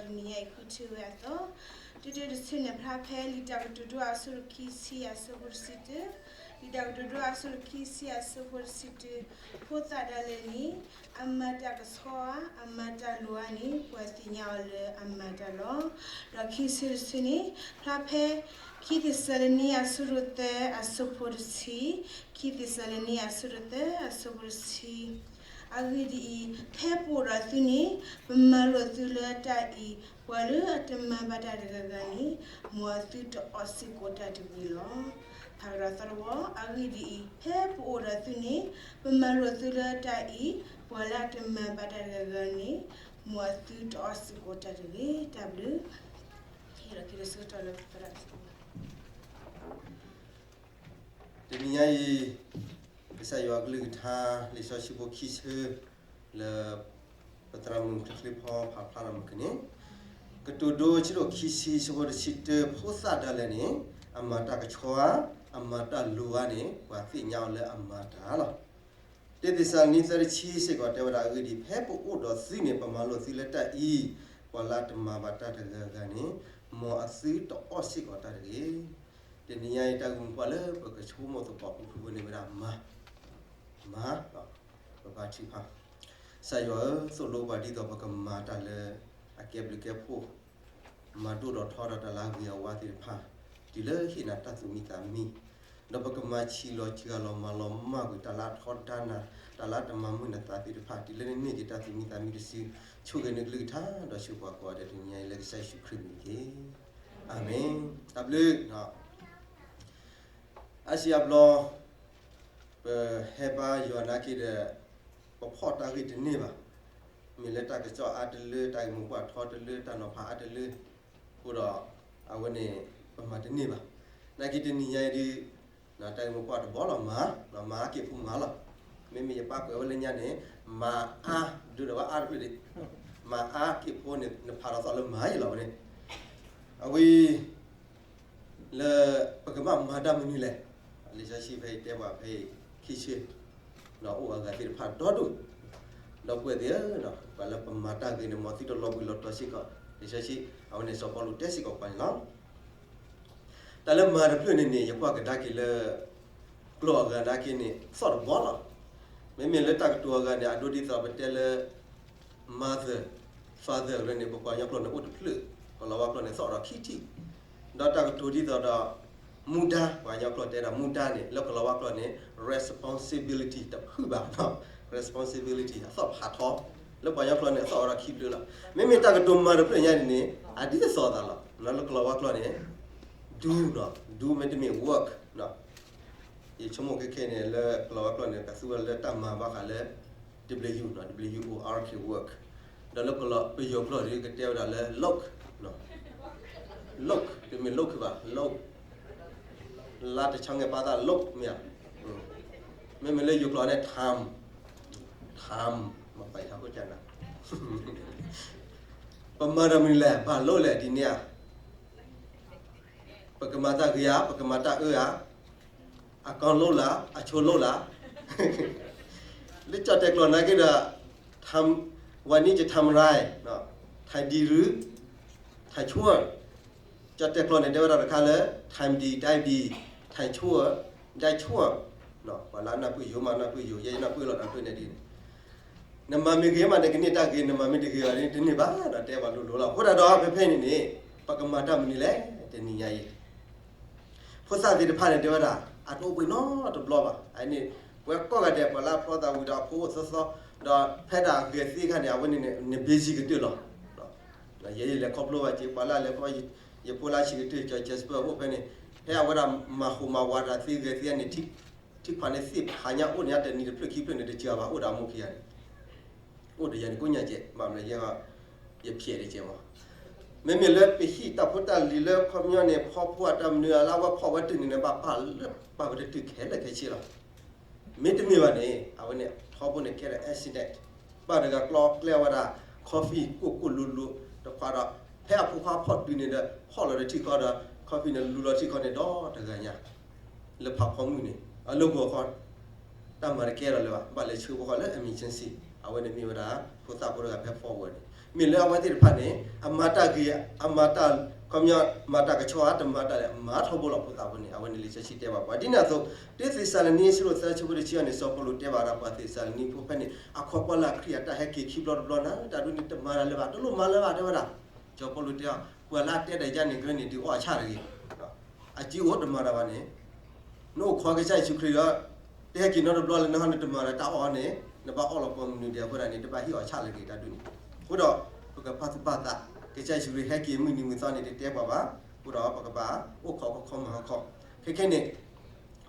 နံၤညါအံၤဃုထၢဝဲအသီ, တၢ်တၢတဆၢန့ၣ် ဖျါဖဲလံာ်တၢ်ကတိၤဒိအဆၢဒိၣ်ခံဆံအဆၢဖိတဆံတၢ, လံာ်တၢ်ကတိၤဒိအဆၢဒိၣ်ခံဆံအဆၢဖိတဆံတၢ, ဖိသၣ်ဒၣ်လဲာ်န့ၣ် အမၤတၢ်ကဆှီဧါ, အမၤတၢ်လိၤဧါန့ၣ် ပှၤသ့ၣ်ညါအီၤလၢအမၤတၢ်လီၤ. ဒီးခံဆၢတဆၢန့ၣ် ဖျါဖဲ ခံသ့းစၤလနံအဆၢဒိၣ်သၢအဆၢဖိတဆံ, ခံသ့းစၤလနံအဆၢဒိၣ်သၢအဆၢဖိတဆံ အဂ့ၢ်ဒ်အံၤ, ဖဲပအိၣ်ဒီးသုန့ၣ် ပမၤလိာ်သုလၢတၢ်အံၤ, ပှၤလၢအတမၤဘၣ်တၢ်တဂၤဂၤန့ၣ် မ်အသုတအီၣ်စ့ၢ်ကီးတၢ်တဂ့ၤလီၤ. ဖးကဒီးသီတဝီ, အဂ့ၢ်ဒ်အံၤ, ဖဲပအိၣ်ဒီးသုန့ၣ် ပမၤလိာ်သုလၢတၢ်အံၤ, ပှၤလၢအတမၤဘၣ်တၢ်တဂၤဂၤန့ၣ် မ်အသုတအီၣ်စ့ၢ်ကီးတၢ်တဂ့ၤ. တၢ်ဘျုး ဒီးခံဆၢကတီၢ်လၢပသရၣ် တနံၤညါအံၤ ကစၢ်ယွၤအကလုၢ်ကထါ လံာ်စီဆှံဖိခံဆၢ လၢပသရၣ်မုၣ်ချ့ချ့ဖီဖးဖျါလီၤမုၢ်ကန့ၣ်, ကတိၤဒိဆၢဒိၣ်ခံဆံဆၢဖိတဆံတၢ, ဖိသၣ်ဒၣ်လဲာ်န့ၣ် အမၤတၢ်ကဆှီဧါ, အမၤတၢ်လိၤဧါန့ၣ် ပှၤသ့ၣ်ညါအီၤလၢအမၤတၢ်လီၤ. တၢသ့းစၤလနံသၢတဆံစ့ၢ်ကီးတဲဝဲဒၣ်အဂ့ၢ်ဒ်အံၤ, ဖဲပအိၣ်ဒီးသုန့ၣ် ပမၤလိာ်သုလၢတၢ်အံၤ, ပှၤလၢအတမၤဘၣ်တၢ်တဂၤဂၤန့ၣ် မ်အသုတအီၣ်စ့ၢ်ကီးတၢ်တဂ့ၤ. တနံၤညါအံၤ တၢ်ဂ့ၢ်မိၢ်ပှၢ်လၢပကဆိကမိၣ်သကိးပူၤဖုဝဲန့ၣ်ဝဲဒၣ်မၤ, မၤ, ပဘါထုကဖၣ်, ကစၢ်ယွၤဧၢ, သိၣ်လိပှၤဒ်သိးပကမၤတၢ်လၢအကဲဘျုးကဲဖှိၣ်, မၤဒိၣ်ဒီးထီဒီးတၢ်လၢအဂ့ၤအဝါသ့ၣ်တဖၣ်, တုၤလၢဟ့ၣ်နၤတၢ်သူၣ်မံသးမံ, ဒီးပကမၤဆံးလီၤစှၤလီၤမၤလီၤမၢ်ကွံာ်တၢ်လၢအထီဒါနၤ, တၢ်လၢအတမၤမုာ်နသးသ့ၣ်တဖၣ်, တုၤလၢနန့ၢ်က့ၤတၢ်သူၣ်မံသးမံတစု, ဆိၣ်ဂ့ၤနကလုၢ်ကထါ ဒီးဆိၣ်ပှၤကိးဂၤဒဲးတနံၤညါအံၤလၢကစၢ်ယ့ၣ်ၡူးခရံာ်မံၤတက့ၢ်. အၤမ့ၣ်. တၢ်ဘျုး အါစုအါဘျီ ပဟဲဘါယွၤနာ်က့ဒီး ပဖီၣ်တၢ်ဂ့ၢ်တန့ၢ်ဘၣ်. မ့ၢ်လၢတၢ်ကစီၣ်အါတလၢ, တၢ်ဂ့ၢ်မိၢ်ပှၢ်ထီတလၢ, တၢ်နီၤဖးအါတလၢ, အဃိဒီး အဝဲန့ၣ် ပမၤတန့ၢ်ဘၣ်. နာ်က့တနံၤညါအံၤဒုး တၢ်ဂ့ၢ်မိၢ်ပှၢ်တဘီလီၤမၤ, မၤအါက့ၤဖိမၤလီၤ. မ့မ့ၢ်ယပၢ်ကွဲးဝဲလၢညါန့ၣ် မၤအါ, ဒုးဒီးဘၣ်အါတဖျၢၣ်ဒံး, မၤအါက့ၤဖိန့ၣ် နဖးလီၤသီလၢမၤယံၤလီၤဝဲန့ၣ်. အဝဲ လၢပကဘၣ်မၤတၢ်မနုၤလဲၣ်. လံာ်စီဆှံဖဲအံၤတဲပှၤဖဲအံၤခံဆၢ, ဒီးအိၣ်အဂၤသ့ၣ်တဖၣ်ဒီဒူၣ်, ဒီပုၢ်ဝဲၢ်သ့ၣ်ဧၢ, ပှၤလၢပမၤတၢ်ဂ့ၤန့ၣ် မ်သုတလီၤဘှံးလီၤတီၤစ့ၢ်ကီး, လံာ်စီဆှံ အဝဲန့ၣ်စီၤပီလူးတဲစ့ၢ်ကီးပှၤန့ၣ်လီၤ. တၢ်လၢမၤတဖျၢၣ်န့ၣ်န့ၣ် ယကွၢ်ကဒါက့ၤလၢ ကျိာ်အဂၤနာ်က့န့ၣ် သီၣ်တဘီလီၤ. မ့မ့ၢ်လၢတၢ်ကတိၤအဂၤန့ၣ် အဒိဒ်သိးပတဲလၢ mother, father လၢန့ၣ် ပပှၤကညီကျိာ်န့ၣ်အိၣ်တဖျၢၣ်, ကလီၤဝါကျိာ်န့ၣ် သီၣ်ဒီးခံထံၣ်, ဒီးတၢ်ကတိၤဒ်သိးဒီး မူဒါ, ပှၤကညီကျိာ်တဲဒီးမူဒါန့ၣ် လၢကလီၤဝါကျိာ်န့ၣ် responsibility တဖုၣ်ဘၣ်, responsibility အသီၣ်ဖးထီ, လၢပှၤကညီကျိာ်န့ၣ် အသီၣ်ဝဲဒီးခံဖျၢၣ်လီၤ. မ့မ့ၢ်တၢ်ကတိၤမၤတဖျၢၣ်ညါန့ၣ်န့ၣ် အဒ်သိးသးလီၤ. လၢကလီၤဝါကျိာ်န့ၣ် do, do မ့တမ့ၢ် work ယဆိကမိၣ်ခဲခဲန့ၣ် လၢကလီၤဝါကျိာ်န့ၣ် ကသူဝဲလၢတၢ်မၤဘၣ်ဃးလၢ W, W O R K, work, ဒီးလၢကလီၤပယီၤကျိာ်ဒီးကတဲဝဲဒၣ်လၢ look, look, တမ့ၢ် look ဘၣ်, look, လါတဆီငဲၣ်ပာ်သး look မ့ၢ်ဧါ, မ့မ့ၢ်လၢယိၤကျိာ်န့ၣ် time, time, မ့ၢ်ပာ်ယၤဟိကနၤ, ပမၤတၢ်မနုၤလဲၣ်, ဘၣ်လိၣ်လဲၣ်ဒ်န့ၣ်ဧါ. ပကမၤတၢ်ဂ့ၤဧါ, ပကမၤတၢ်အၢဧါ, အကီလိၣ်လၢ်, အဆိလိၣ်လၢ်, လၢကၠီၣ်တဲာ်ကျိာ်နာ်က့ဒီး ဝၤနံၣ်ကထါမရၢၣ်, ထၢၣ်ဒံရူ, ထၢၣ်ဆိၣ်, ကၠီၣ်တဲာ်ကျိာ်န့ၣ် တဲဝဲဒၣ်တခါလၢ ထၢၣ်မဒံ, ဒၢ်ဒံ, ထၢၣ်ဆိၣ်, ဒၢ်ဆိၣ်, ပှၤလၢအနၢ်ပၢၢ်ယိၤမးနၢ်ပၢၢ်ယိၤ, ယဲယနၢ်ပၢၢ်လီၤနၢ်ပၢၢ်န့ၣ်ဒ်န့ၣ် နမၤမ့ၢ်ဂ့ၤမးန့ၣ် ကန့ၢ်တၢ်ဂ့ၤ, နမၤမ့ၢ်တဂ့ၤဘၣ်န့ၣ် တန့ၢ်ဘၣ်, ဒီးတဲဘၣ်လိၤလိၤလီၤ. အဃိသတးဒီး ဖဲဖဲန့ၣ်န့ၣ် ပကမၤတၢ်မနုၤလဲၣ်, တနံၤညါအံၤ ဖိသၣ်သ့ၣ်တဖၣ်န့ၣ် တဲဝဲဒၣ် အတအိၣ်ဘှံးနီတဘျီဘၣ်. အန့ၣ် ပှၤကိးဂၤဒဲး ပှၤလၢအဖျီသးဝံၤဒီးအဖိအိၣ်သီသီ, ဒီးဖဲဒၣ်ဂဲၤသံအခါန့ၣ် အဝဲန့ၣ်န့ၣ် န busy ကတၢၢ်လီၤ. ယဲယလဲၤခီဖျိဘၣ်က့ၤ ပှၤလၢအလဲၤခီ ယဖိလၢဆံးကတၢၢ် ကၠီၣ်ကၠဲးစပၢၢ်အိၣ်ဖဲန့ၣ်, ဖဲအဝဲဒၣ်မၤဟူးမၤဝးတၢ်သ့ဂဲၤသံန့ၣ် ထံခွးန့ၣ်သ့ၣ်ဖးညါအိၣ်န့ၣ် တနံၤတဖျၢၣ်ခံဖျၢၣ်န့ၣ် တစှၤဘၣ် အိၣ်ဒီးအမိၢ်ခံဂၤန့ၣ် အိၣ်ဒီးယၤန့ၣ် ကိးညါကဲး, ဘၣ်မနုၤလဲၣ် ယဲ ယဖျဲးတကဲးမး. မ့မ့ၢ်လၢပဟံၣ်တၢ်ဖိတၢ်လံၤလၢခီပညီန့ၣ် ဖီဖိအတၢ်မနုၤအလၢအဝဲဖီၣ်ဝဲတၢ်န့ၣ်န့ၣ် ဘၣ်ပာ်လၢပာ်ဝဲတတုၤခဲလၢာ်ခဲဆ့လီၤ. မ့တမ့ၢ်ဘၣ်န့ၣ် အဝဲန့ၣ် ထီဘိန့ၣ်ကဲဒီး accident, ဘၣ်တဂၤကျီကျဲဝဲဒၣ် coffee ကိၢ်ကိၢ်လိၤလိၤတခွးဒီး ဖဲအဖိခွါဖီၣ်တုၤန့ၣ်ဒီး ဖီၣ်လီၤဒီးထံၣ်ခီဒီး coffee န့ၣ်လူလီၤထံၣ်ခီန့ၣ် ဒီတဂၤညါ လၢဖးဖီမုၢ်န့ၣ် အလၢဂီၤခီ တၢ်မၤတကဲလီၤလၢၤဘၣ်, ဘၣ်လဲၤဆှၢဖိဃီလၢ emergency, အဝဲန့ၣ်မ့ၢ်ဝဲဒၣ် ဖိသၣ်ဖိတဂၤဖဲ forward န့ၣ် မ့ၢ်လၢအဝဲသ့ၣ်တဖၣ်န့ၣ် အမၤတၢ်ဂ့ၤ အမၤတၢ် ခီပညီ မၤတၢ်ကဆှီဧါ တမၤတၢ်လၢအမၤထီဘိလီၤဖိသၣ်ဖိန့ၣ် အဝဲန့ၣ်လံာ်စီဆှံတဲဘၣ်ပှၤ ဒ်န့ၣ်အသိး တၢသ့းစၤလနံ အဆၢဒိၣ်သၢဆၢဖိတဆံအံၤန့ၣ် စီၤပီလူးတဲဘၣ်ဒီးပှၤသ့းစၤလနံဖိဖဲန့ၣ် အခီပညီလၢခရံာ်အတၢ်ဟဲက့ၤခံဘျီတဘျီနၤ တၢ်ဒ်န့ၣ်တမၤတၢ်လၢၤဘၣ် တလိၣ်မၤလၢၤဘၣ် တဲဝဲဒၣ် စီၤပီလူးတဲအီၤ ပှၤလၢအတဲတၢ်ယါန့ၣ် ကရၢန့ၣ် ဒုးအီၣ်အဆၣ်တဂ့ၤ အစ့အိၣ်တမၤတၢ်ဘၣ်န့ၣ် နအိၣ်ခိးကစၢ်ယ့ၣ်ၡူးခရံာ်ဒီး တဟဲက့ၤနီတဘျီလၢနဟီန့ၣ်တမၤဒီးတၢ်အီၣ်အီၤန့ၣ် နဘၣ်အီၣ်လီၤပိာ်မုၣ်နုာ်ဒံးအဃိဒၣ်န့ၣ် တဘၣ်ဟ့ၣ်အီၣ်ဆၣ်လၢၤတဂ့ၤတၢ်ဒ်န့ၣ် အဃိဒီး ပကပာ်သူၣ်ပာ်သး ကစၢ်ယ့ၣ်ၡူးခရံာ်ဟဲက့ၤမုၢ်နံၤမုၢ်သီန့ၣ် တတဲပှၤဘၣ် အဃိဒီးပကဘၣ်အိၣ်ခိးခီခီမၤခီခီ ခဲခဲန့ၣ်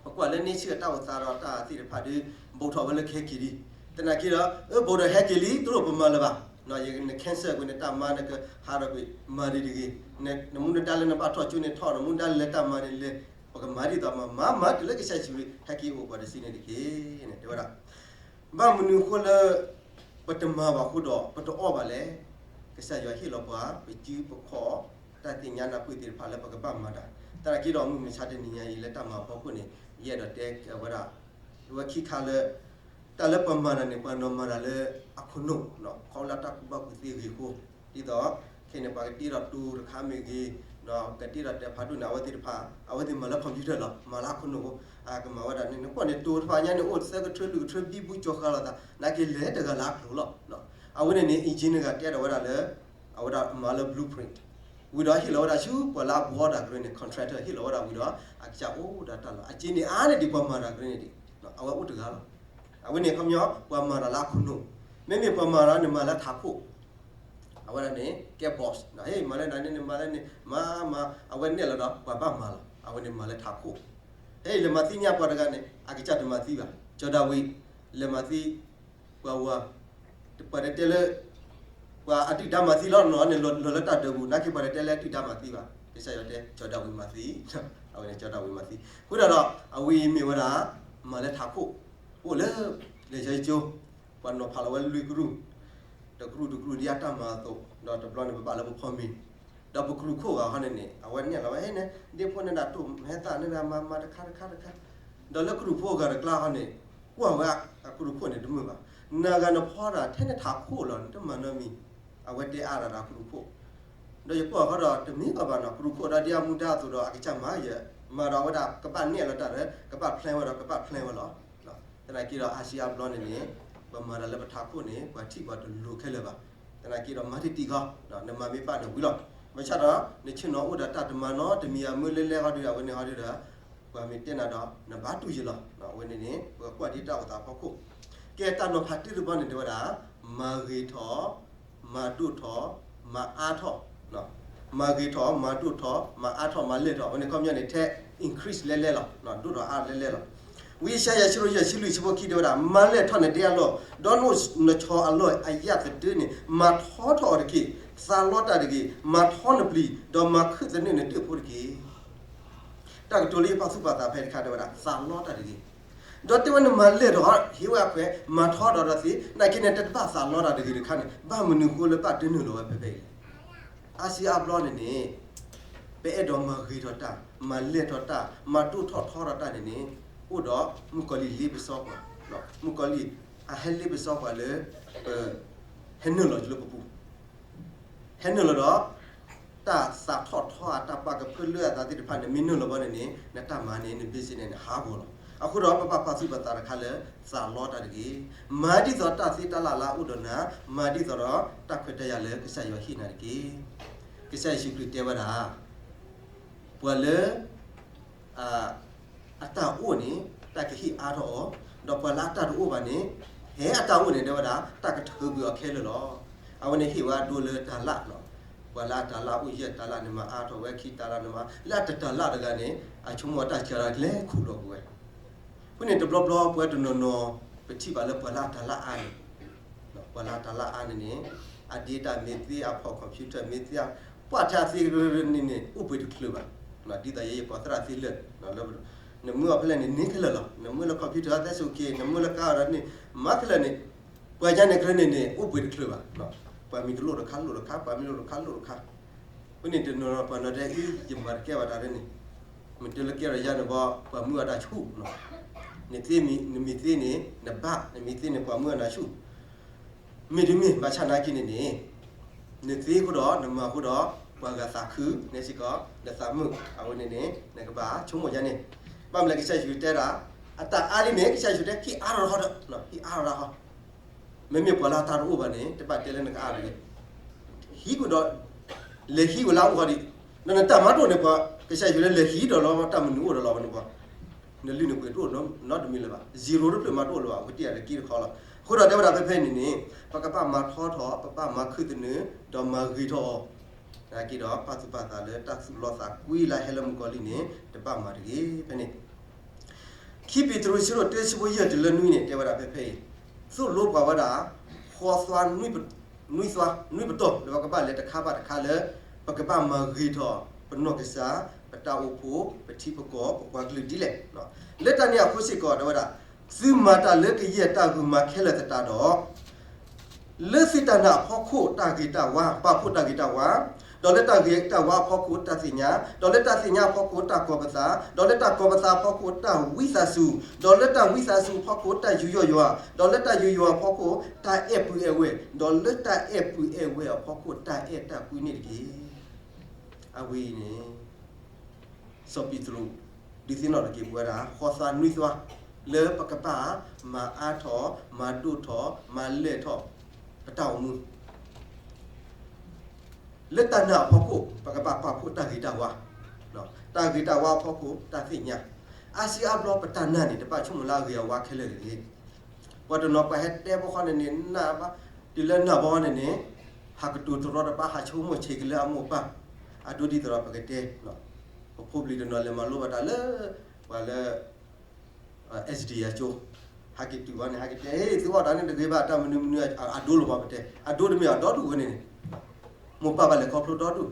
ပကွၢ်လၢန့ၣ်ဆၢတၢ်အိၣ်သးဒီးတၢ်သ့ၣ်တဖၣ်ဒီး ဘူးထီၣ်ဝဲလၢကဟဲက့ၤလံ သနာ်က့ဒီး အၢဘူးဒီးဟဲက့ၤလံ တလိၣ်ပမၤလၢၤဘၣ် န cancel ကွံာ်နတၢ်မၤနကဟးဒီးကွံာ် မၤဒံးတဂ့ၤ နမူနဒါလၢနဘၣ်ထီၣ်ကၠိန့ၣ်ထီၣ် နမူနဒါလၢတၢ်မၤန့ၣ်လဲၤ ပကမၤဒ်သိးမၤ မၤမၤတုၤလၢကစၢ်ယ့ၣ်ၡူးခရံာ်ဟဲက့ၤအိၣ်ပှၤတစုန့ၣ်တက့ၢ်န့ၣ် တဲဝဲဒၣ် ဘၣ်မနုၤအဃိလၢ ပတမၤဘၣ်အဃိဒီး ပတအီၣ်ဘၣ်လဲၣ်. ကစၢ်ယွၤဟ့ၣ်လီၤပှၤ ပစုပခီၣ် တၢ်သ့ၣ်ညါနၢ်ပၢၢ်သ့ၣ်တဖၣ်လၢပကဘၣ်မၤတၢ် သနာ်က့ဒီးမုၢ်မဆါတနံၤညါအံၤလၢတၢ်မၤအဖီခိၣ်န့ၣ် ယအဲၣ်ဒိးတဲဝဲဒၣ် ဝဲခံခါလၢ တၢ်လၢပှၤမၤတၢ်န့ၣ် ပှၤနီၤမၤတၢ်လၢအခိၣ်နူာ် ခီဖျိလၢတၢ်ကူၣ်ဘၣ်ကူၣ်သ့အဂ့ၢ်အဃိ ဒ်သိး ခဲအံၤန့ၣ် ပှၤကတ့ထီၣ်တိၤတခါမ့ၢ်ဂ့ၤ ကတ့ထီၣ်တဲာ်ဖးဒိၣ်န့ၣ် အဝဲသ့ၣ်တဖၣ် အဝဲသ့ၣ်မၤလၢ computer လီၤ မၤလၢအခိၣ်နူာ်အဃိ အကမၤဝဲဒၣ်န့ၣ် နကွၢ်န့ၣ် တိၤတဖၣ်ညါန့ၣ် အိၣ်သၢကထၢလွံၢ်ကထၢ ဘံဘူကၠီၤဃာ်လိာ်သး နာ်က့လဲၤတဂၤလၢအကျိၤလီၤ အဝဲန့ၣ်န့ၣ် engineer တဂၤတဲဒီးဝဲဒၣ်လၢ အဝဲဒၣ်မၤလၢ blueprint ဝံၤဒီးဟ့ၣ်လီၤဝဲဒၣ်ဆူပှၤလၢအဘှီတၢ်ကရၢန့ၣ် contractor ဟ့ၣ်လီၤဝဲဒၣ်ဝံၤဒီး အကစၢ်အိၣ်ဒၣ်တၢ်လီၤ အစ့န့ၣ်အါန့ၢ်ဒံးပှၤမၤတၢ်ကရၢန့ၣ်ဒံး အဝဲအိၣ်တဂၤလီၤ အဝဲန့ၣ်ခီပညီ ပှၤမၤတၢ်လၢအခိၣ်နူာ် မ့မ့ၢ်ပှၤမၤတၢ်န့ၣ်မၤလၢထးခိၣ် အဝဲဒၣ်န့ၣ် ကဲ boss ဟ့ၣ်မၤလၢနၤန့ၣ် နမၤလၢန့ၣ် မၤမၤ အဝဲနဲၣ်လီၤဒီးပှၤဘၣ်မၤလီၤ အဝဲန့ၣ်မၤလၢထးခိၣ် ဟ့ၣ်လဲၤမၤသံညါပှၤတဂၤန့ၣ် အကစၢ်တမၤသံဘၣ် ကၠီၤဒၤဝံး လဲၤမၤသံ ပှၤဝၤ ပှၤတတဲလၢ ပှၤအဒုၣ်ဒါမၤသံလီၤနီၤန့ၣ် လီၤလၢတၢ်ဒၢးပူၤ နာ်က့ပှၤတတဲလၢအဒုၣ်ဒါမၤသံဘၣ် ကစၢ်ယွၤတဲ ကၠီၤဒၤဝံးမၤသံ အဝဲန့ၣ်ကၠီၤဒၤဝံးမၤသံ အဃိဒီးဒီး အဝဲအံၤမ့ၢ်ဝဲဒၣ် မၤလၢထးခိၣ် အိၣ်လၢ လဲၤကၠီကၠိ ပှၤနီၤဖးလီၤဝဲလွံၢ်ကရူၢ် တကရူၢ်တကရူၢ်ဒ်အတၢ်မၤအသိး ဒီးတဘျီန့ၣ် ပဘၣ်လၢပဖီမ့ၤ ဒီးပကရူၢ်ခိၣ်ဂၤဟီန့ၣ်န့ၣ် အဝဲနဲၣ်လီၤဝဲန့ၣ် ဒ့ဖိန့ၣ်ဒၣ်တိၢ်ဟဲသၣ်န့ၣ်ဒၣ်မၤမၤတခါတခါတခါ ဒီးလၢကရူၢ်ဖိဂၤတကျါဟီန့ၣ် ကွၢ်ဝဲအကရူၢ်ခိၣ်န့ၣ်တမုာ်ဘၣ် နဂၤနဖီဒၣ်ထဲန့ၣ်ထးခိၣ်လီၤ နတမၤနီတမံၤ အဝဲတဲအါဒၣ်ဒီးကရူၢ်ခိၣ် ဒီးယကွၢ်ဃီဒီးတမ့ၢ်ကီးဘၣ်နီၤ ကရူၢ်ခိၣ်ဒီးဒ်အမူဒါအသိးဒီး အကစၢ်မၤယဲ မၤဒီးအဝဲဒၣ်ကဘၣ်နဲၣ်လီၤတၢ်ဒီး ကဘၣ် plan ဝဲဒီး ကဘၣ် plan ဝဲလီၤ. သနာ်က့ဒီး အါစုအါဘျီန့ၣ်န့ၣ် ပမၤတၢ်လၢပထးခိၣ်န့ၣ် ပှၤထံၣ်ပှၤတလိၤခဲလၢာ်ဘၣ်. သနာ်က့ဒီးမၤတံၢ်တံၢ်ဃီ နမၤမ့ၢ်ဘၣ်န့ၣ်ဝံၤလီၤ. ဘၣ်ဆၣ်ဒီး နဆ့ၣ်နီၤအိၣ်ဒီးတၢ်တမၤနီတမံၤအမုၢ်လၢလဲဃီဒီး အဝဲန့ၣ်ဟီဒီး ပှၤမ့ၢ်တဲနၤဒီး နဘၣ်တူၢ်ယဲလီၤ. အဝဲန့ၣ်န့ၣ် ပကကွၢ်ဒ်တၢ်အိၣ်သးဖီခိၣ် ကဲတၢ်နီၤဖးတံၢ်တဘျီန့ၣ်တဲဝဲဒၣ် မၤဂ့ၤထီၣ် မၤဒိၣ်ထီၣ် မၤအါထီၣ်, မၤဂ့ၤထီၣ် မၤဒိၣ်ထီၣ် မၤအါထီၣ် မၤလဲၢ်ထီၣ် အဝဲန့ၣ်ခီပညီန့ၣ် ထဲ increase လဲလဲလီၤ, ဒိၣ်ထီၣ်အါလဲလဲလီၤ. ဝံယၡါယၤ ဆၢဒိၣ်ယဲၢ်ဆံလွံၢ်ဆၢဖိခံတဲဝဲဒၣ် မၤလဲၢ်ထီၣ်နဒဲအလီၢ်, ဒီးနအိၣ်နဆီအလီၢ်အယၣ်သဒၢန့ၣ် မၤထီထီၣ်အီၤတက့ၢ်. သးလီတၢ်တဂ့ၤ, မၤထီနပျံၤ, ဒီးမၤခုၣ်သနၢၣ်နဒၢးဖိတက့ၢ်. တၢ်ကတိၤလၢယပာ်သူၣ်ပာ်သးဖဲတခါတဲဝဲဒၣ် သးလီတၢ်တဂ့ၤ. ဒီးတဲဝဲနမၤလဲၢ်ထီၣ် ဟ့ၣ်ဝဲအခွဲး မၤထီဒီးဒီးသ့, နာ်က့န့ၣ် တဘၣ်သးလီတၢ်တဂ့ၤတခါန့ၣ် ဘၣ်မနုၤဃိလၢဘၣ်တနုာ်လီၤဝဲဖဲဖဲအံၤလဲၣ်. အါစုအါဘျီန့ၣ်န့ၣ် ပအဲၣ်ဒိးမၤဂ့ၤထီၣ်တၢ်, မၤလဲၢ်ထီၣ်တၢ်, မၤဒိၣ်ထီၣ်ထီထီၣ်တၢ်န့ၣ်န့ၣ် အိၣ်ဒီးမုၣ်ကီၤလံၢ်လ့ပစီပှၤ, မုၣ်ကီၤလံၢ်အဟဲလ့ပစီပှၤလၢ ပ ဟဲနုာ်လီၤလၢပပူၤ ဟဲနုာ်လီၤဒီး တၢ်သးထီၣ်ထီအတၢ်ပာ်ကဖၢလၢအသးသ့ၣ်တဖၣ်န့ၣ် မ့ၢ်နုာ်လီၤဘၣ်န့ၣ်န့ၣ် နတၢ်မၤန့ၣ် န business န့ၣ် နဟးဂီၤလီၤ. အဃိဒီးပဘၣ်ပာ်သူၣ်ပာ်သးတခါလၢ သးလီတၢ်တဂ့ၤ. မၤဒ်သိးတၢ်သ့တၢ်လၢ်လၢအအိၣ်ဒီးနၤ, မၤဒ်သိးဒီးတၢ်ခွဲးတၢ်ယာ်လၢကစၢ်ယွၤဟ့ၣ်နၤတက့ၢ်. ကစၢ်ယ့ၣ်ၡူးခရံာ်တဲဝဲဒၣ် ပှၤလၢ အတၢ်အိၣ်န့ၣ် တၢ်ကဟ့ၣ်အါထီၣ်အီၤ, ဒီးပှၤလၢအတၢ်တအိၣ်ဘၣ်န့ၣ် ဟဲအတၢ်အိၣ်န့ၣ် တဲဝဲဒၣ် တၢ်ကထုးကွံာ်အီၤခဲလၢာ်လီၤ. အဝဲန့ၣ်ဟ့ၣ်ဝဲအဒိလၢတၤလၣ်လီၤ. ပှၤလၢအတၤလၣ်အိၣ်ယဲၢ်တၤလၣ်န့ၣ် မၤအါထီၣ်ဝဲခံတၤလၣ်န့ၣ်မၤ, လၢအတတၤလၣ်တဂၤန့ၣ် အဆိကမိၣ်အတၢ်စှၤတၢ်လဲၤခူၣ်လီၤကွံာ်ဝဲ အဃိန့ၣ် တဘျီဘျီပဝဲတနီၤနီၤ ပထံၣ်ဘၣ်လၢပှၤလၢအတၤလၣ်အါန့ၣ်, ပှၤလၢအတၤလၣ်အါန့ၣ်န့ၣ် အဒ့တၢ်မ့ၢ်သ့ အဖီၣ် computer မ့ၢ်သ့ ပှၤထဲအသ့န့ၣ်န့ၣ် အိၣ်ပှဲၤတချုးဘၣ်. ဒ်သိးယဲယပှၤသရၣ်သ့လၢာ် နမ့ၢ်အီၤဖဲလဲၣ်န့ၣ် န့ၢ်ခဲလၢာ်လီၤ. နမ့ၢ်လၢ computer အသဲစိးက့ၤ နမ့ၢ်လၢကါအီၤဒီးန့ၣ် မၤခဲလၢာ်န့ၣ် ပှၤညါန့ၣ်ခဲလၢာ်န့ၣ်န့ၣ် အိၣ်ပှဲၤတချုးဘၣ်. ပှၤမံၤတလိၣ်တခါလိၣ်တခါ ပှၤမံၤလိၣ်တခါလိၣ်တခါ အဃိန့ၣ် တနီၤနီၤပှၤနီၤတဲအံၤ ယမၤတကဲဘၣ်တၢ်လၢန့ၣ်, မ့ၢ်တဲလၢကဲထီၣ်ယၤန့ၣ်ဘၣ် ပှၤမုၢ်အတၢ်ဆူၣ်, နမ့ၢ်သ့န့ၣ် နဘၣ်, နမ့ၢ်သ့န့ၣ် ပှၤမုၢ်အတၢ်ဆူၣ်, မ့တမ့ၢ် ဘၣ်ဆၣ်နာ်က့န့ၣ်န့ၣ် နသ့အဃိဒီး နမၤအဃိဒီး ပှၤဂၤသးခုန့ၣ်စ့ၢ်ကီး နသးမုာ် အဝဲန့ၣ်န့ၣ် နကဘၣ်ဆိကမိၣ်ယါန့ၣ်, ဘၣ်မနုၤလဲၣ် ကစၢ်ယ့ၣ်ၡူးတဲဒၣ် အတၢ်အါဒ်န့ၣ် ကစၢ်ယ့ၣ်ၡူးတဲ ဟံးအါထီၣ်တခီဒီး ဟံးအါထီၣ်တခီ, မ့မ့ၢ်ပှၤလၢအတၢ်တအိၣ်ဘၣ်န့ၣ် တဘၣ်တဲလၢနကအါတဂ့ၤ, ဟံးကွံာ်ဒီး လဲၤဟံးဝဲလၢအအိၣ်ဃီဒံး, ဒီးနတၢ်မၤတအိၣ်န့ၣ် ပှၤကစၢ်ယ့ၣ်ၡူးတဲလဲၤဟံးဒီးလီၤ တၢ်မနုၤအိၣ်ဒီးလီၤဝဲန့ၣ်ပှၤ နလုၢ်နပှ့ၤတအိၣ်နီတမံၤလၢၤဘၣ်, zero တဖျၢၣ်မၤတအိၣ်လၢၤဘၣ်, အဝဲတ့ၢ်အတက့တခီလီၤ. အဃိဒီးတဲဝဲဒၣ်ဖဲဖဲန့ၣ်န့ၣ် ပကဘၣ်မၤထီထီၣ် ပဘၣ်မၤခူၣ်သနူ ဒီးမၤဂ့ၤထီၣ်အီၤ, နာ်က့ဒီး ပာ်သူၣ်ပာ်သးလၢတၢ်သူၣ်လီသးကွံလၢဟဲလၢမုၣ်ကီၤလံၢ်န့ၣ် တဘၣ်မၤတဂ့ၤ. ဖဲန့ၣ် ခံပ့းတရူး ဆၢဒိၣ်တၢဆၢဖိယဲၢ်တုၤလၢနွံန့ၣ် တဲဝဲဒၣ်ဖဲဖဲအံၤ, သိၣ်လိပှၤဝဲဒၣ် ဃီသွါ နွံပတီၢ် လၢပကဘၣ်လဲၤတခါဘၣ်တခါလၢ ပကဘၣ်မၤဂ့ၤထီၣ် ပနီၢ်ကစၢ်, ပတၢ်အိၣ်ဖှိၣ်, ပထံပကီၢ်, ပပှၤကလုာ်ဒ်လဲၣ်. လၢတၢ်န့ၣ်အဃိစ့ၢ်ကီး တဲဝဲဒၣ်, သုမၤတၢ်လၢကယဲၢ်တၢ်ဂုာ်မၤခဲလၢာ်သတးဒီး လၢသုတၢ်နာ်အဖီခိၣ်တၢ်ဂ့ၤတၢ်ဝါ, ပာ်ဖှိၣ်တၢ်ဂ့ၤတၢ်ဝါအဖီခိၣ်တၢ်သ့ၣ်ညါ, ဒီးလၢတၢ်သ့ၣ်ညါအဖီခိၣ်တၢ်ကီၤပသး, ဒီးလၢတၢ်ကီၤပသးအဖီခိၣ်တၢ်ဝံသးစူၤ, ဒီးလၢတၢ်ဝံသးစူၤအဖီခိၣ်တၢ်ယူးယီၣ်ယွၤ, ဒီးလၢတၢ်ယူးယီၣ်အဖီခိၣ်တၢ်အဲၣ်ပုၢ်အဲၣ်ဝဲၢ်, ဒီးလၢတၢ်အဲၣ်ပုၢ်အဲၣ်ဝဲၢ်အဖီခိၣ်တၢ်အဲၣ်တၢ်ကွံန့ၣ်တက့ၢ်. အဝဲအံၤန့ၣ် စီၤပ့းတရူး ဒုးသ့ၣ်နီၣ်ထီၣ်က့ၤပဝဲဒၣ် ဃီသွါနွံသွါ လၢပကဘၣ်မၤအါထီၣ်, မၤဒိၣ်ထီၣ်, မၤလဲၢ်ထီၣ် ပတၢ်အိၣ်မူ လၢတၢ်နာ်အဖီခိၣ် ပကဘၣ်ပာ်ဖှိၣ်တၢ်ဂ့ၤတၢ်ဝါ, တၢ်ဂ့ၤတၢ်ဝါအဖီခိၣ် တၢ်သ့ၣ်ညါ, အါစုအါဘျီပတၢ်နာ်န့ၣ် တဘၣ်ဆိကမိၣ်လၢအဂ့ၤအဝါခဲလၢာ်တဂ့ၤ. ပှၤတနီၤပှၤဟဲတဲဘီဃီန့ၣ်န့ၣ် နၢ်ဘၣ်, တုၤလၢနၢ်ဘီန့ၣ်န့ၣ် ဟးကတိၤတရီတပါ ဟးဆိကမိၣ်ဆံးကလၢအမိၢ်အပၢ်, အဒိဒ်သိးဒီးပကတဲ ပဖိပလံၤတနီၤလဲၤမၤလိဘၣ်တၢ်လၢ ပှၤလၢ SD အကၠိ, ဟဲက့ၤတုၤဘၣ်န့ၣ် ဟဲက့ၤတဲ ဟ့ၣ် သုအီၣ်တၢ်န့ၣ်တဂ့ၤဘၣ် တၢ်မနုၤမနုၤ အဒိလီၤမးပတဲ, အဒိတမ့ၢ်အဒီဒူၣ်ဝဲန့ၣ်န့ၣ်, မိၢ်ပၢ်ဘၣ်လဲၤခီဖျိဒီဒူၣ်,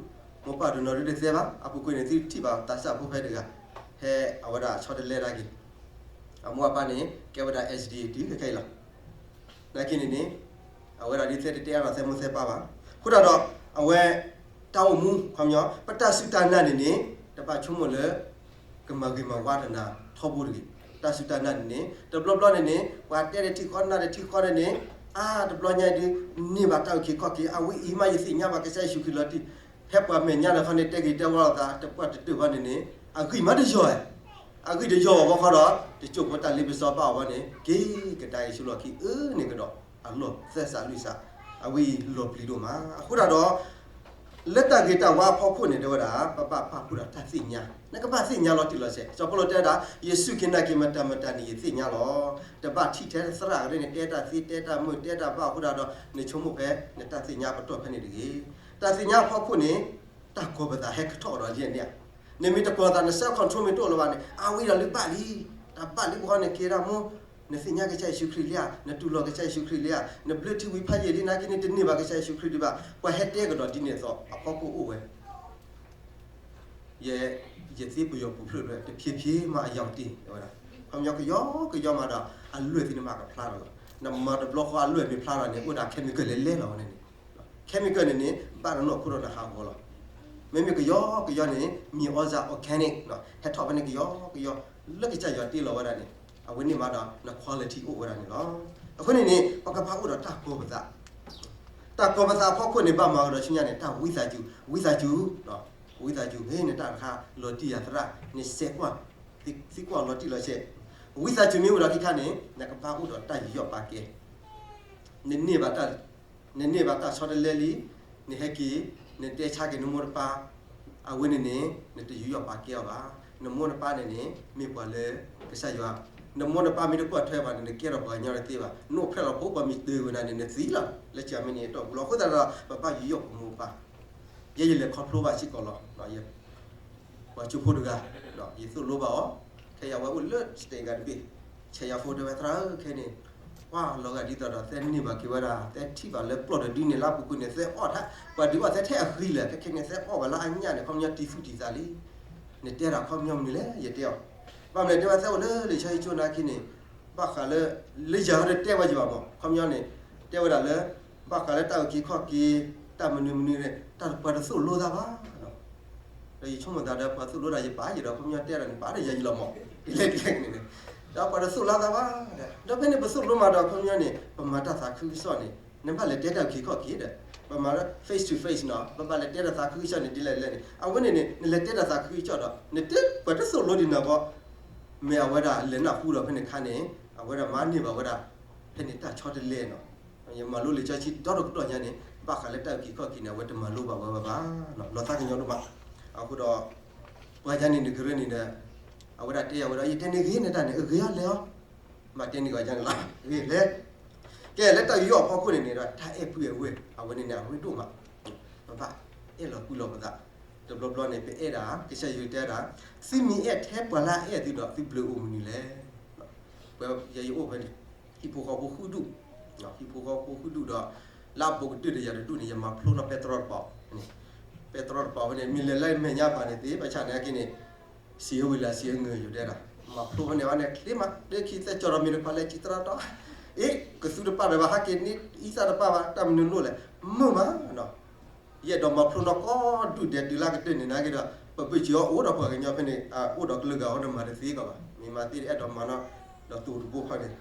မိၢ်ပၢ်တနီၤဒုတသဲဘၣ်, အပူၤကွံာ်န့ၣ် သုထံၣ်ဘၣ်သးစၢ်ဖိဖဲတဂၤ, ဟဲအဝဲဒၣ်ဆီတလဲဒၣ်က့ၤ, အမိၢ်အပၢ်န့ၣ် ကဲဝဲဒၣ် SD တုၤခဲခဲအံၤလီၤ. နာ်က့န့ၣ်န့ၣ် အဝဲဒၣ်ဒ်သဲတတဲအါဒီးသဲမိၢ်သဲပၢ်ဘၣ်. အဃိသတးဒီး အဝဲ တၢ်အိၣ်မူ ခီပညီ ပတၢ်စူၢ်တၢ်နာ်န့ၣ်န့ၣ် တဘၣ်ဆိကမိၣ်လၢ ကမၤဂ့ၤမၤဝါတနၤထီဘိတဂ့ၤ. တၢ်စူၢ်တၢ်နာ်န့ၣ်န့ၣ် တဘျီဘျီန့ၣ်န့ၣ် ပှၤတဲတထံၣ်ဃီ နာ်တထံၣ်ဃီန့ၣ်န့ၣ် အါတဘျီညါဒုး န့ၢ်ဘၣ်တၢ်အုၣ်က့ၤခီၣ်က့ၤ အဝဲအံၤမး ယသ့ၣ်ညါဘၣ်ကစၢ်ယ့ၣ်ၡူးခရံာ်လီၤတံၢ်, ဖဲပှၤမဲာ်ညါလၢခီန့ၣ် တဲဂ့ၤတဲဝါလိာ်သး တပှၢ်တတၢၢ်ဘၣ်န့ၣ်န့ၣ် အဂံၢ်မးတယီၤဧါ, အဂံၢ်တယီၤအီၤဘၣ်ဃီဒီး တစိၢ်ဖိတၢ်လ့ပစီဘၣ်အီၤဘၣ်န့ၣ် က့ၤကဒါက့ၤဆူလီၢ်ခံ အၢန့ၢ်ကဒီး အလီၢ်သဲစးလွံၢ်စး, အဝဲအံၤလီၤပျံၤဒိၣ်မး. အဃိသတးဒီး လၢတၢ်ဂ့ၤတၢ်ဝါအဖီခိၣ်န့ၣ် တဲဝဲဒၣ် ပဘၣ်ပာ်ဖှိၣ်ဒီးတၢ်သ့ၣ်ညါ, နကဘၣ်သ့ၣ်ညါလီၤတံၢ်လီၤဆဲး. စီၤပီလူးတဲဝဲဒၣ် ယစူၢ်က့ၤနာ်က့ၤမတၤမတၤန့ၣ် ယသ့ၣ်ညါလီၤ. တဘၣ်ထံၣ်ထဲသရၣ်ကရၢန့ၣ် တဲတၢ်သ့ တဲတၢ်မုာ် တဲတၢ်ဘၣ်အဃိသတးဒီး နဆိကမိၣ်ဖဲနတၢ်သ့ၣ်ညါပတီၢ်ဖဲန့ၣ်တဂ့ၤ. တၢ်သ့ၣ်ညါအဖီခိၣ်န့ၣ် တၢ်ကီၤပသးဟဲကထီၣ်ဒီးဒ်န့ၣ်ဧါ. နမ့ၢ်တကီၤသး န self control မ့ၢ်တအိၣ်လၢၤဘၣ်န့ၣ် အဝံၤဒီးလၢဘၣ်လံ, တၢ်ဘၣ်လံပဃီန့ၣ် က့ၤဒၣ်မိၢ်, နသ့ၣ်ညါကစၢ်ယ့ၣ်ၡူးခရံာ်လံဧါ, နတူၢ်လိာ်ကစၢ်ယ့ၣ်ၡူးခရံာ်လံဧါ, နဘျၢထံဝံၤဖးယံာ်လံ နာ်က့န့ၣ် တန့ၢ်ဘၣ်ကစၢ်ယ့ၣ်ၡူးခရံာ်ဒံးဘၣ်. ပှၤဟဲတဲကဒီးဒ်န့ၣ်အသိး အဖီခိၣ်အိၣ်ဝဲ ယ ယသ့ပယီၤပူၤဖျၢၣ်လၢ တဖြည်းဖြည်းမှ အရောင်တင် တဲဝဲဒၣ်. ခီပညီကယီကယီမးဒီး အလွဲၢ်သ့ၣ်န့ၣ်မးကဖျါထီၣ်လီၤ. နမၤတဘျီဃီအလွဲၢ်မ့ၢ်ဖျါထီၣ်န့ၣ် အိၣ်ဒၣ် chemical လဲၤလဲၤလီၤဝဲန့ၣ်န့ၣ်, chemical န့ၣ်န့ၣ် ဘၣ်နနီၢ်ခိဒီးနဟးဂီၤလီၤ. မ့မ့ၢ်ကယီကယီန့ၣ် မ့ၢ် organic ဟဲထီၣ်ဖဲန့ၣ်ကယီကယီ လၢကစၢ်ယွၤတ့လီၤဝဲဒၣ်န့ၣ် အဝဲန့ၢ်မးဒီးန quality အိၣ်ဝဲဒၣ်န့ၣ်လီၤ. အဃိန့ၣ်န့ၣ် ပကဘၣ်အိၣ်ဒီးတၢ်ကီၤပသး တၢ်ကီၤပသးအဖီခိၣ်န့ၣ် ဘၣ်မၤကဒီးဆူညါန့ၣ် တၢ်ဝံသးစူၤ, ဝံသးစူၤ, ဝံသးစူၤ ဟ့ၣ်နတၢ်တခါ လီၤတံၢ်ယၤသရၣ်, နစဲးကွၢ်, သံကွၢ်လီၤတံၢ်လီၤဆဲး, ဝံသးစူၤမ့ၢ်အိၣ်ဒီးခံခါန့ၣ် နကဘၣ်အိၣ်ဒီးတၢ်ယူးယီၣ်ပာ်ကဲ, နန့ၢ်ဘၣ်တၢ်, နန့ၢ်ဘၣ်တၢ်ဆီတလဲလံ, နဟဲက့ၤ, နတဲဆါက့ၤနမိၢ်နပၢ်, အဝဲန့ၣ်န့ၣ် နတယူးယီၣ်ပာ်ကဲအီၤဘၣ်. နမိၢ်နပၢ်န့ၣ်န့ၣ် မ့ၢ်ပှၤလၢကစၢ်ယွၤ, နမိၢ်နပၢ်မ့ၢ်တကွၢ်ထွဲဘၣ်န့ၣ် နကဲထီၣ်ပှၤကညီတသ့ဘၣ်. နအိၣ်ဖျဲၣ်လီၤဖိ ပှၤမ့ၢ်တ့ၢ်ဝဲဒၣ်န့ၣ် နသံလီၤ လၢကမ့ၢ်န့ၣ်အတီၢ်ပူၤလီၤ. အဃိသတးဒီး ပဘၣ်ယူးယီၣ်ပမိၢ်ပၢ်, ယဲယလဲၤခီဖျိဘၣ်စ့ၢ်ကီးလီၤ. ပှၤကၠိဖိတဂၤ, ယသိၣ်လိဘၣ်အီၤ, ခဲအံၤအဝဲအိၣ်လၢ state ဂၤတဘ့ၣ်, ဆဲးယၤဖိတဲဝဲ သရၣ်ဧၢ ခဲအံၤန့ၣ် ပှၤလီၤဂာ်ဒ်သိးဒီး သဲန့ၢ်ဘၣ်က့ၤဝဲဒၣ် သဲထံၣ်ဘၣ်လၢပျီၢ်တဒုန့ၣ် လၢအပူၤကွံာ်န့ၣ်သဲအီၣ်တၢ်, ပှၤဒုးအီၣ်သဲထဲအဂံၢ်လၢာ်, ခဲခဲန့ၣ်သဲအီၣ်ဝဲလၢအညၣ်န့ၣ် ခီပညီတံၤသူၣ်တံၤသးလံ. နတဲဒၣ်ခီပညီမနုၤလဲၣ် ယတဲအီၤ, ဘၣ်မနုၤတဲဝဲသဲအိၣ်လၢလံာ်စီဆှံကၠိနာ်က့န့ၣ်, ဘၣ်ဃးလၢ လၢယၤဟဲတတဲဝဲယဘၣ်မး ခီပညီန့ၣ်, တဲဝဲဒၣ်လၢ ဘၣ်ဃးလၢတၢ်အုၣ်က့ၤခီၣ်က့ၤ တၢ်မနုၤမနုၤန့ၣ် တၢ်ပှၤတသိၣ်လိသးဘၣ် ဒီးယဆိကမိၣ်သးဒီး ပှၤသိၣ်လိတၢ်ယပာ်ယဒီး ခီပညီတဲဒၣ်န့ၣ် ပာ်ဒီးယၤယလီၤမး, ဒ်လဲၣ်ဒ်လဲၣ်န့ၣ်, ဒီးပှၤတသိၣ်လိသးဘၣ်, ဒီးဖဲန့ၣ်ပသိၣ်လိမးဒီး ခီပညီန့ၣ် ပမၤတၢ်သးခုကစီၣ်န့ၣ် နဘၣ်လဲၤတဲတၢ်အုၣ်က့ၤခီၣ်က့ၤဒီး ပမၤလၢ face to face နီၤ, ပဘၣ်လဲၤတဲတၢ်သးခုကစီၣ်န့ၣ် ဒ်လဲၣ်ဒ်လဲၣ်န့ၣ် အဝဲန့ၣ်န့ၣ် နလဲၤတဲတၢ်သးခုကစီၣ်ဒီး နတဲပှၤတသိၣ်လိဒံးနၤဘၣ်, မ့ၢ်အဝဲဒၣ်လဲၤနၢ်ဟူဒီးဖဲန့ၣ်အခါန့ၣ် အဝဲဒၣ်မၤန့ၢ်ဘၣ်ဝဲဒၣ် ဖဲန့ၣ်တၢ်ဆီတလဲနီၤ. ယမၤလိလံာ်စီဆှံဒီတကတီၢ်ညါန့ၣ် ဘၣ်ဃးလၢတၢ်အုၣ်က့ၤခီၣ်က့ၤန့ၣ် အဝဲတမၤလိဘၣ်ဝဲဘၣ်ဘၣ်, လီၤသးကညီၤဒိၣ်မး. အဃိဒီး ပှၤညါန့ၣ်နကရၢန့ၣ်ဒီး အဝဲဒၣ်တဲအဝဲဒီး ယတဲန့ၢ်ဂ့ၤနတၢ်န့ၣ် အဂ့ၤအီၤလဲၤအီၤ, မၤတဲန့ၢ်ဂ့ၤညါန့ၣ်လီၤ ဂ့ၤလဲၤ. ကဲလၢတၢ်ယူးယီၣ်အဖီခိၣ်န့ၣ်န့ၣ်ဒီး တၢ်အဲၣ်ပုၢ်အဲၣ်ဝဲၢ် အဝဲန့ၣ်န့ၣ် အရ့ဒိၣ်မး, ပဘၣ်အဲၣ်လီၤကွံလီၤပသး, တဘျီဘျီန့ၣ် ပအဲၣ်ဒၣ် ကစၢ်ယွၤတဲဒၣ် သုမ့ၢ်အဲၣ်ထဲပှၤလၢအအဲၣ်သုဒီး သုဘျုးအိၣ်မနုၤလဲၣ်. ပဝဲယအိၣ်ဖဲန့ၣ် ဟံၣ်ဖိဃီဖိဃုဒူၣ်, ဟံၣ်ဖိဃီဖိဃုဒူၣ်ဒီး လၢအဘူးကတၢၢ်ဒီးယၤတဒူၣ်န့ၣ် ယမၤဖျိနီၣ်ပဲတြီတပၤန့ၣ်, ပဲတြီတပၤဝဲန့ၣ် မ့ၢ်လဲၤလၢမဲာ်ညါပၤန့ၣ်သ့ ဘၣ်ဆၣ်န့ၣ်အက့န့ၣ် စံးဝဲလၢစံးငၢၢ်ယိၤတဲဒၣ် မၤဖျိဖဲန့ၣ်ဝဲန့ၣ် ချ့မး တခံသၢကၠီဒီးမ့ၢ်တခွါလဲၤစံးသရၣ်တီ, အ့ ကသူတပာ်ဒီးဘၣ် ဟးက့ၤန့ၢ်အံသၣ်တပာ်ဘၣ် တၢ်မနုၤလိၣ်လဲၣ် မုာ်မးနီၤ. ယအဲၣ်ဒိးမၤဖျိနီၣ်ကိးဒူၣ်ဒဲးတုၤလၢကတၢၢ်န့ၣ်နာ်က့ဒီး ပပၢၢ်စၢၤအီၤအိၣ်ဒီးပှၤကညီဖဲန့ၣ် အိၣ်ဒီးကလုာ်ဂၤအီၤန့ၣ် မၤတသ့ကီးဘၣ် မ့ၢ်မၤသ့ဒီးအဲၣ်ဒိးမၤနီၣ် ဒီးသူၣ်တဘိဖီန့ၣ်,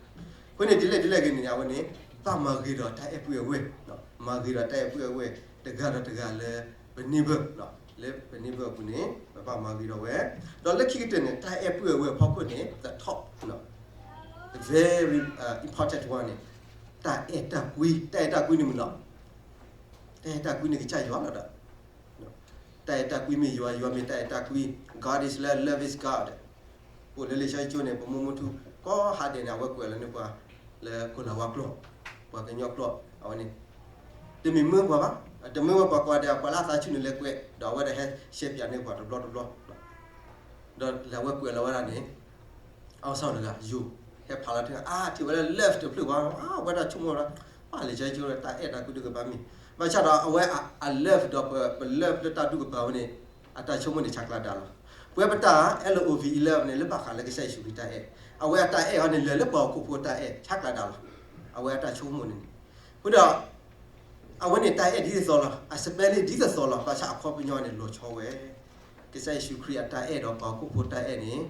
အဃိန့ၣ် ဒ်လဲၣ်ဒ်လဲၣ်ဂ့ၤန့ၣ် အဝဲန့ၣ် ဘၣ်မၤဂ့ၤဒီးတၢ်အဲၣ်ပုၢ်အဲၣ်ဝဲၢ်, မၤဂ့ၤဒီးတၢ်အဲၣ်ပုၢ်အဲၣ်ဝဲၢ် တဂၤဒီးတဂၤလၢ ပန့ၢ်ဘၢၣ်, လၢပန့ၢ်ဘၢၣ်အပူၤန့ၣ် ပဘၣ်မၤဂ့ၤဒီးဝဲ, ဒီးလၢခံကတၢၢ်န့ၣ် တၢ်အဲၣ်ပုၢ်အဲၣ်ဝဲၢ်အဖီခိၣ်န့ၣ် the top, the very important one န့ၣ် တၢ်အဲၣ်တၢ်ကွံ, တၢ်အဲၣ်တၢ်ကွံန့ၣ်မ့ၢ်နီၤ တၢ်အဲၣ်တၢ်ကွံန့ၣ်ကစၢ်ယွၤလီၤဒီး တၢ်အဲၣ်တၢ်ကွံမ့ၢ်ယွၤ, ယွၤမ့ၢ်တၢ်အဲၣ်တၢ်ကွံ, God is love, love is God. အိၣ်လၢလံာ်စီဆှံကၠိန့ၣ် ပမိၢ်မူထူ ကိးဟါဒဲးန့ၣ် အဝဲကွဲးလီၤန့ၢ်ပှၤ လၢခိၣ်လၤဝါကျိာ်, ပှၤကညီကျိာ်, အဝဲန့ၣ် တမ့ၢ်မၢပှၤဘၣ်, တမ့ၢ်ဝဲပှၤကွၢ်ဒဲး ပှၤလၢအသးဆူၣ်န့ၣ်လဲၤကွဲး, ဒီးအဝဲဒၣ်ဟဲရှဲပၠးန့ၢ်ပှၤတဘျီတဘျီ ဒီးလၢအဝဲကွဲးလီၤဝဲဒၣ်န့ၣ် အီၣ်ဆီၣ်တဂၤ ယိၤ ဟဲဖးလီၤထံ အါ ထံၣ်ဝဲဒၣ် love တဖျၢၣ်ဘၣ် အါ ဝဲဒၣ်ဆိကမိၣ်ဝဲဒၣ် ပၢ်လံာ်စီဆှံကၠိ တၢ်အဲၣ်တၢ်ကွံတကပၤမ့ၢ် ဘၣ်ဆၣ်ဒီးအဝဲအ love ဒီးပ love လၢတၢ်ဒူၣ်ကပၤဝဲန့ၣ် အတၢ်ဆိကမိၣ်န့ၣ် ဆးကျးဒၣ်လီၤ. ပဝဲပတၢ် love န့ၣ် လၢဘၣ်ဃးလၢကစၢ်ယ့ၣ်ၡူးခရံာ်တၢ်အဲၣ်, အဝဲအတၢ်အဲၣ်အီၤန့ၣ် လဲၤလၢပှၤဟီၣ်ခိၣ်ဖိတၢ်အဲၣ် ဆးကျးဒၣ်လီၤ. အဝဲအတၢ်ဆိကမိၣ်န့ၣ်န့ၣ် အဃိဒီး အဝဲန့ၣ်တၢ်အဲၣ်ဒ်သိးသိးလီၤ, အ spelling ဒ်သိးသိးလီၤ, ဘၣ်ဆၣ်အခီပညီန့ၣ် လီၤဆီဝဲ ကစၢ်ယ့ၣ်ၡူးခရံာ်အတၢ်အဲၣ်ဒီးပှၤဟီၣ်ခိၣ်ဖိတၢ်အဲၣ်န့ၣ်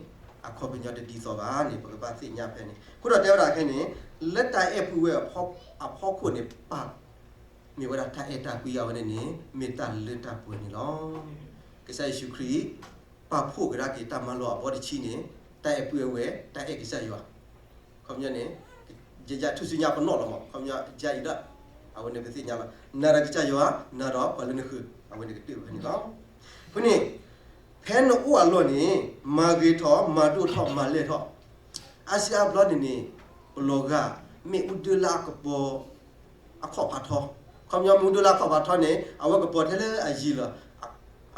အခီပညီတဒ်သိးဘၣ်န့ၣ် ပကဘၣ်သ့ၣ်ညါဖဲန့ၣ်. အဃိဒီးတဲဝဲဒၣ်ခဲန့ၣ် လၢတၢ်အဲၣ်ပုၢ်ဝဲၢ်အဖီခိၣ်န့ၣ် ပၢ် မ့ၢ်ဝဲဒၣ်တၢ်အဲၣ်တၢ်ကွံအဝဲန့ၣ်န့ၣ် မ့ၢ်တၢ်လၢတၢ်ပှဲၤန့ၣ်လီၤ. ကစၢ်ယ့ၣ်ၡူးခရံာ် ပာ်ဖှိၣ်ကဒါက့ၤတၢ်မၤလီၤအဘီတဆံန့ၣ် တၢ်အဲၣ်ပုၢ်အဲၣ်ဝဲၢ် တၢ်အဲၣ်ကစၢ်ယွၤ ခီပညီန့ၣ် ယယထူၣ်စုညါပနီၣ်လီၤမး ခီပညီယအံၤဒၣ် အဝဲန့ၣ်ပသ့ၣ်ညါလီၤ. နၤဒီးကစၢ်ယွၤ နၤဒီးပှၤလၢနဃၢၤ အဝဲန့ၣ်ကတၢၢ်ဝဲန့ၣ်လီၤ. အဃိန့ၣ် ဖဲနအိၣ်အလီၢ်န့ၣ် မၤဂ့ၤထီၣ် မၤဒိၣ်ထီၣ် မၤလဲၢ်ထီၣ် အါစုအါဘျီန့ၣ်န့ၣ် ပလီၤဂာ် မ့ၣ်အူဒၢလၢအကပီၤ အခီၣ်ဖးထီ, ခီပညီမ့ၣ်အူဒၢလၢအခီၣ်ဖးထီန့ၣ် အဝဲကပီၤထဲလၢအယံၤလီၤ.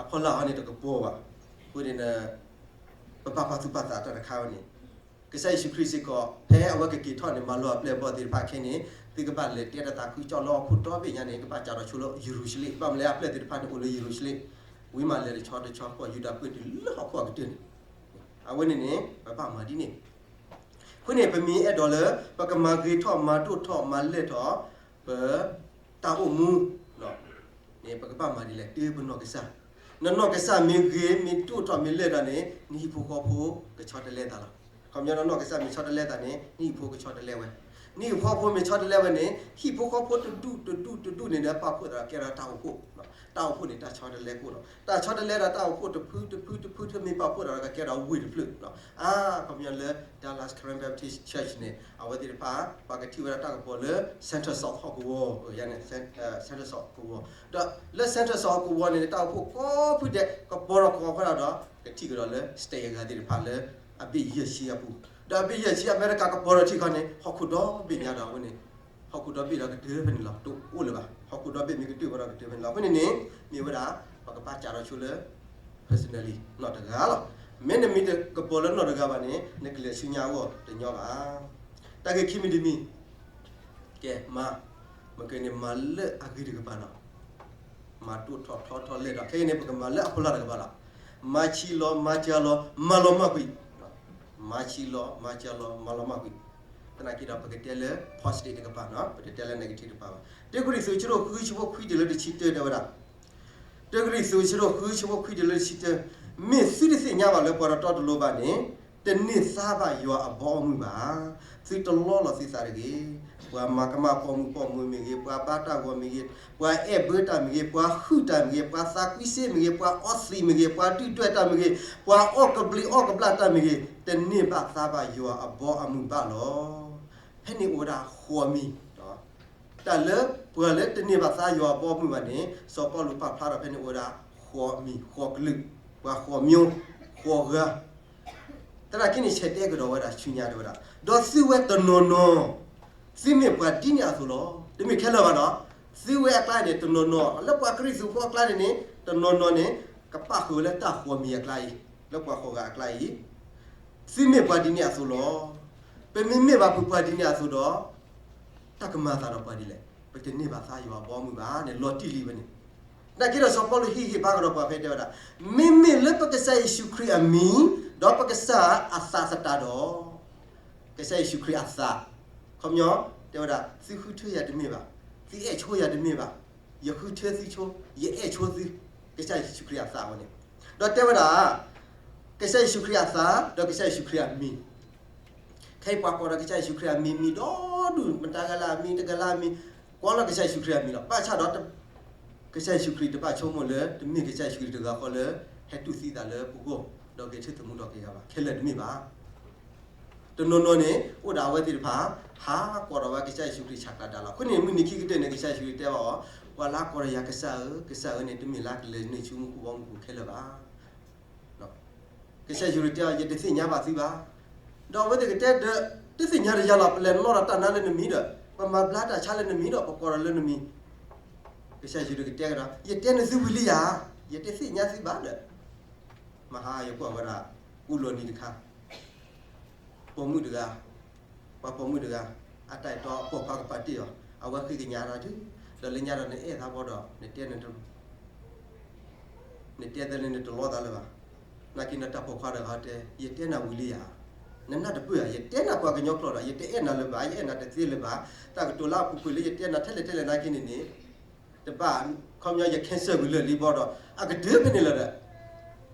အဖီလာ်ဟီန့ၣ်တကပီၤဘၣ်. အဃိန့ၣ် ပဘၣ်ပာ်သူၣ်ပာ်သးတၢ်တခါဝဲန့ၣ် ကစၢ်ယ့ၣ်ၡူးခရံာ်စ့ၢ်ကီး ဖဲအဝဲကက့ၤထီၣ်န့ၣ် မၤလိာ်အပျဲၢ်အဘီၣ်သ့ၣ်တဖၣ်ခဲန့ၣ် သုကဘၣ်လဲၤတဲတၢ်သးခုကစီၣ်လၢဟီၣ်ခိၣ်ဒီဘ့ၣ်ညါန့ၣ် ကဘၣ်စးထီၣ်ဆိလၢယရူၤၡလ့ၣ်, ဘၣ်မနုၤလဲၣ် အပျဲၢ်သ့ၣ်တဖၣ်န့ၣ်အိၣ်လၢယရူၤၡလ့ၣ်, ဝံၤမးလဲၤတဆီတဆီ ပှၤယူဒၤပှဲၤတုၤလၢဟီၣ်ခိၣ်အကတၢၢ်န့ၣ်, အဝဲန့ၣ်န့ၣ် ပဘၣ်မၤဒ်န့ၣ် အဃိန့ၣ် ပမ့ၢ်အဲၣ်ဒိးလၢ ပကမၤဂ့ၤထီၣ် မၤဒိၣ်ထီၣ် မၤလဲၢ်ထီၣ် ပ တၢ်အိၣ်မူ န့ၣ် ပကဘၣ်မၤဒ်လဲၣ် တုၤပနီၢ်ကစၢ်, နနီၢ်ကစၢ်မ့ၢ်ဂ့ၤ မ့ၢ်ဒိၣ်ထီၣ် မ့ၢ်လဲၢ်ထီၣ်န့ၣ် နဟံၣ်ဖိဃီဖိကဆီတလဲသးလီၤ. ခီပညီနနီၢ်ကစၢ်မ့ၢ်ဆီတလဲသးန့ၣ် နဟံၣ်ဖိကဆီတလဲဝဲ, နဟံၣ်ဖိဃီဖိမ့ၢ်ဆီတလဲဝဲန့ၣ် ဟံၣ်ဖိဃီဖိတဒူၣ်တဒူၣ်တဒူၣ်န့ၣ်ဒီး ပာ်ဖှိၣ်သးဒီးကဲထီၣ်တၢ်အိၣ်ဖှိၣ်, တၢ်အိၣ်ဖှိၣ်န့ၣ် တၢ်ဆီတလဲကိၣ်လီၤ. တၢ်ဆီတလဲဒီးတၢ်အိၣ်ဖှိၣ်တဖုတဖုတဖုတဖုမ့ၢ်ပာ်ဖှိၣ်သးဒီးကကဲထီၣ်ဝ့ၢ်တဖျၢၣ်, အါ ခီပညီလၢ Dallas Karen Baptist Church န့ၣ် အဝဲသ့ၣ်တဖၣ် ပှၤကထံၣ်ဝဲဒၣ်တၢ်ကပီၤလၢ Central South ဟီၣ်ကဝီၤ, ယၤန့ၣ် Central South ကဝီၤ, ဒီးလၢ Central South ဟီၣ်ကဝီၤန့ၣ် တၢ်အိၣ်ဖှိၣ်ကိးဖုဒဲး ကပီၤထီၣ်ကပီၤဖဲဒၣ်ဒီး ကထံၣ်ကဒီးလၢ state အဂၤသ့ၣ်တဖၣ်လၢ အဘ့ၣ်ယဲၢ်ဆံအပူၤ, ဒီးအဘ့ၣ်ယဲၢ်ဆံအမဲရကၤ ကပီၤထီၣ်ထံကီၢ်န့ၣ် ဟီၣ်ခိၣ်ဒီဘ့ၣ်ညါဒီးအဝဲန့ၣ် ဟီၣ်ခိၣ်ဒီဘ့ၣ်ဒီးကတၢၢ်ဖဲန့ၣ်လီၤ. တအိၣ်လၢၤဘၣ်. ဟီၣ်ခိၣ်ဒီဘ့ၣ်မ့ၢ်ကတၢၢ်ဝဲဒီးကတၢၢ်ဖဲန့ၣ်လီၤ. အဃိန့ၣ်န့ၣ် မ့ၢ်ဝဲဒၣ် ပကဘၣ်စးထီၣ်ဆိလၢ personally နီၢ်တဂၤလီၤ. မ့ၢ်နမ့ၢ်တကပီၤလၢနီၢ်တဂၤဘၣ်န့ၣ် နကလဲၤဆူညါအဂီၢ်တညီဘၣ်. တၢ်ဂ့ၢ်ခံမံၤတမံၤ ကဲ မၤ, မ့ၢ်ကဲန့ၣ်မၤလၢအဂ့ၤတကပၤနီၤ. မၤဒိၣ်ထီၣ်ထီထီၣ်လဲၢ်ထီၣ် ခဲအံၤန့ၣ် ပကမၤလၢအဖီလာ်တကပၤလီၤ. မၤဆံးလီၤ မၤစှၤလီၤ မၤလီၤမၢ်ကွံာ်, မၤဆံးလီၤ မၤစှၤလီၤ မၤလီၤမၢ်ကွံာ်, သနာ်က့ဒီး ပကတဲလၢ positive တကပၤနီၤ, ပတတဲလၢ negative တကပၤဘၣ်. တၢကရံၣ်သူး အဆၢဒိၣ်ဃု ဆၢဖိခွံတုၤလၢတဆံတၢ တဲဝဲဒၣ် တၢကရံၣ်သူး အဆၢဒိၣ်ဃု ဆၢဖိခွံတုၤလၢတဆံတၢ, မ့ၢ်သုတသ့ၣ်ညါဘၣ်လၢ ပှၤတတီတလိၤဘၣ်န့ၣ် တန့ၢ်သါဘၣ်ယွၤအဘီအမုၢ်ဘၣ်. သုတလီလီၤသုသးတဂ့ၤ. ပှၤမၤကမၣ်ပိာ်မုၣ်ပိာ်မုၣ်မ့ၢ်ဂ့ၤ, ပှၤဘါတၢ်ဂီၤမ့ၢ်ဂ့ၤ, ပှၤအဲၣ်ဘၢတၢ်မ့ၢ်ဂ့ၤ, ပှၤဟုၣ်တၢ်မ့ၢ်ဂ့ၤ, ပှၤသးကွံစ့မ့ၢ်ဂ့ၤ, ပှၤအီသံးမ့ၢ်ဂ့ၤ, ပှၤဒုၣ်ဒွဲၣ်တၢ်မ့ၢ်ဂ့ၤ, ပှၤအီၣ်ကဘျံးအီၣ်ကဘျၣ်တၢ်မ့ၢ်ဂ့ၤ, တန့ၢ်ဘၣ်သါဘၣ်ယွၤအဘီအမုၢ်ဘၣ်လီၤ. ဖဲန့ၣ်အိၣ်ဝဲဒၣ်ဃိးမံၤ, တၢ်လၢပှၤလၢတန့ၢ်ဘၣ်သါယွၤအဘီအမုၢ်ဘၣ်န့ၣ် စီၤပီလူးပာ်ဖျါထီၣ်ဖဲန့ၣ်အိၣ်ဝဲဒၣ်ဃိးမံၤ, ဃိးကလုာ်, ပှၤဃိးမျိုး, ဃိးဂၤ သနာ်က့န့ၣ် ဆဲးတဲကဒီးဝဲဒၣ်ဆူညါတဲဝဲဒၣ်, ဒီးသုဝဲတနီၤနီၤ, သုမ့ၢ်ပှၤဒ်န့ၣ်အသိးလီၤ. တမ့ၢ်ခဲလၢာ်ဘၣ်နီၤ, သုဝဲအကျါန့ၣ် တနီၤနီၤ လၢပှၤကရံၣ်သူးဖိအကျါန့ၣ်န့ၣ် တနီၤနီၤန့ၣ် ကပၣ်ဃုာ်ဝဲလၢတၢ်ဃိးမံၤအကျါအံၤ, လၢပှၤဃိးဂၤအကျါအံၤ, သုမ့ၢ်ပှၤဒ်န့ၣ်အသိးလီၤ. ပမ့မ့ၢ်ဘၣ်ပှၤဒ်န့ၣ်အသိးဒီး တၢ်ကမၤအသးဒီးပှၤဒ်လဲၣ်. ပတန့ၢ်ဘၣ်သါယွၤအဘီအမုၢ်ဘၣ်န့ၣ် လီၤတံၢ်လံဝဲန့ၣ်. သနာ်က့ဒီးစီၤပီလူးဟ့ၣ်ဂံၢ်ဟ့ၣ်ဘါကဒီးပှၤဖဲတဲဝဲဒၣ်, မ့မ့ၢ်လၢပကစၢ်ယ့ၣ်ၡူးခရံာ်အမံၤ, ဒီးပကစၢ်အသးသတးဒီး, ကစၢ်ယ့ၣ်ၡူးခရံာ်အသး, ခီပညီ, တဲဝဲဒၣ် သုဃုထၢယၤတမ့ၢ်ဘၣ်, သုအဲၣ်ဆိယၤတမ့ၢ်ဘၣ်, ယဃုထၢသုဆိ, ယအဲၣ်ဆိသု, ကစၢ်ယ့ၣ်ၡူးခရံာ်အသးဝဲန့ၣ်, ဒီးတဲဝဲဒၣ် ကစၢ်ယ့ၣ်ၡူးခရံာ်အသး ဒီးကစၢ်ယ့ၣ်ၡူးခရံာ်အမံၤ, ခဲအံၤပှၤကိးဒီးကစၢ်ယ့ၣ်ၡူးခရံာ်အမံၤ မံၤဒီဒူၣ် မတၤဂၤလၢအမံၤ တဂၤလၢအမံၤ, ကိးလီၤကစၢ်ယ့ၣ်ၡူးခရံာ်အမံၤလီၤ. ဘၣ်ဆၣ်ဒီး ကစၢ်ယ့ၣ်ၡူးခရံာ်တဘၣ်ဆိကမိၣ်လၢ တမ့ၢ်ကစၢ်ယ့ၣ်ၡူးခရံာ်တဂၤဃီလၢ ဟဲတူၢ်သံသးလၢပဂီၢ် ဒီးဂဲၤဆၢထၢၣ်သမူထီၣ်က့ၤဂၤဘၣ်, ခဲလၢာ်တမ့ၢ်ဘၣ်. တနီၤနီၤန့ၣ် အိၣ်ဒီးအဝဲသ့ၣ်တဖၣ် ဟးကိးဒီးဝဲကစၢ်ယ့ၣ်ၡူးခရံာ်ဆးကျးဒါလီၤ. အဃိန့ၣ် မုၢ်နံၤခံကတၢၢ်န့ၣ် ကစၢ်ယ့ၣ်ၡူးခရံာ်တဲဘၣ်အီၤ, ပှၤလၢအကိးဒီးယၤကစၢ်ဧၢ ကစၢ်ဧၢန့ၣ် တမ့ၢ်လၢကလဲၤနုာ်ဆူမူခိၣ်ဘီမုၢ်ပူၤခဲလၢာ်ဘၣ်. ကစၢ်ယ့ၣ်ၡူးခရံာ်တဲအီၤ ယတသ့ၣ်ညါဘၣ်သုဘၣ်. ဒီးအဝဲသ့ၣ်ကတဲဒီး တသ့ၣ်ညါတယၤလီၤ, ပလဲၤနီၣ်ဒီးတၢ်နါလၢနမံၤဒီး ပမၤဘျါတၢ်ဆါလၢနမံၤဒီး ပကိးဒီးလၢနမံၤ. ကစၢ်ယ့ၣ်ၡူးခရံာ်ကတဲကဒီး ယတဲနသုဝံၤလံဧါ, ယတသ့ၣ်ညါသုဘၣ်ဒီး မဟါယကွၢ်ဝဲဒၣ် ကူလီၤနံၤတခါ ပိာ်မုၣ်တဂၤ, ပှၤပိာ်မုၣ်တဂၤ အတၢ်အဲၣ်တီအပိာ်ခွါကပာ်တ့ၢ်အီၤ, အဝဲဃ့ကညးတၢ်ဒုး, ဒီးလၢညါဒီးနအဲၣ်သးဘီဒီး နတဲ နတဲသးလၢနတလီသးလၢၤဘၣ်. နာ်က့နတၢ်ပိာ်ခွါတဂၤတဲ ယတဲနၤဝံၤလံဧါ, နနၢ်တပၢၢ်ဧါ, ယတဲနၤပှၤကညီကျိာ်ဒီး ယတအဲၣ်နၤလၢၤဘၣ်, ယအဲၣ်နၤတသ့လၢၤဘၣ်, တၢ်ကတိၤလၢအပူၤကွံာ်လၢယတဲနၤထဲလဲၣ်ထဲလဲၣ်နာ်က့န့ၣ်န့ၣ် တဘၣ်, ခီပညီယ cancel ဝံၤလၢာ်လံဘီဒီး အကတၢၢ်ဖဲန့ၣ်လီၤဒီး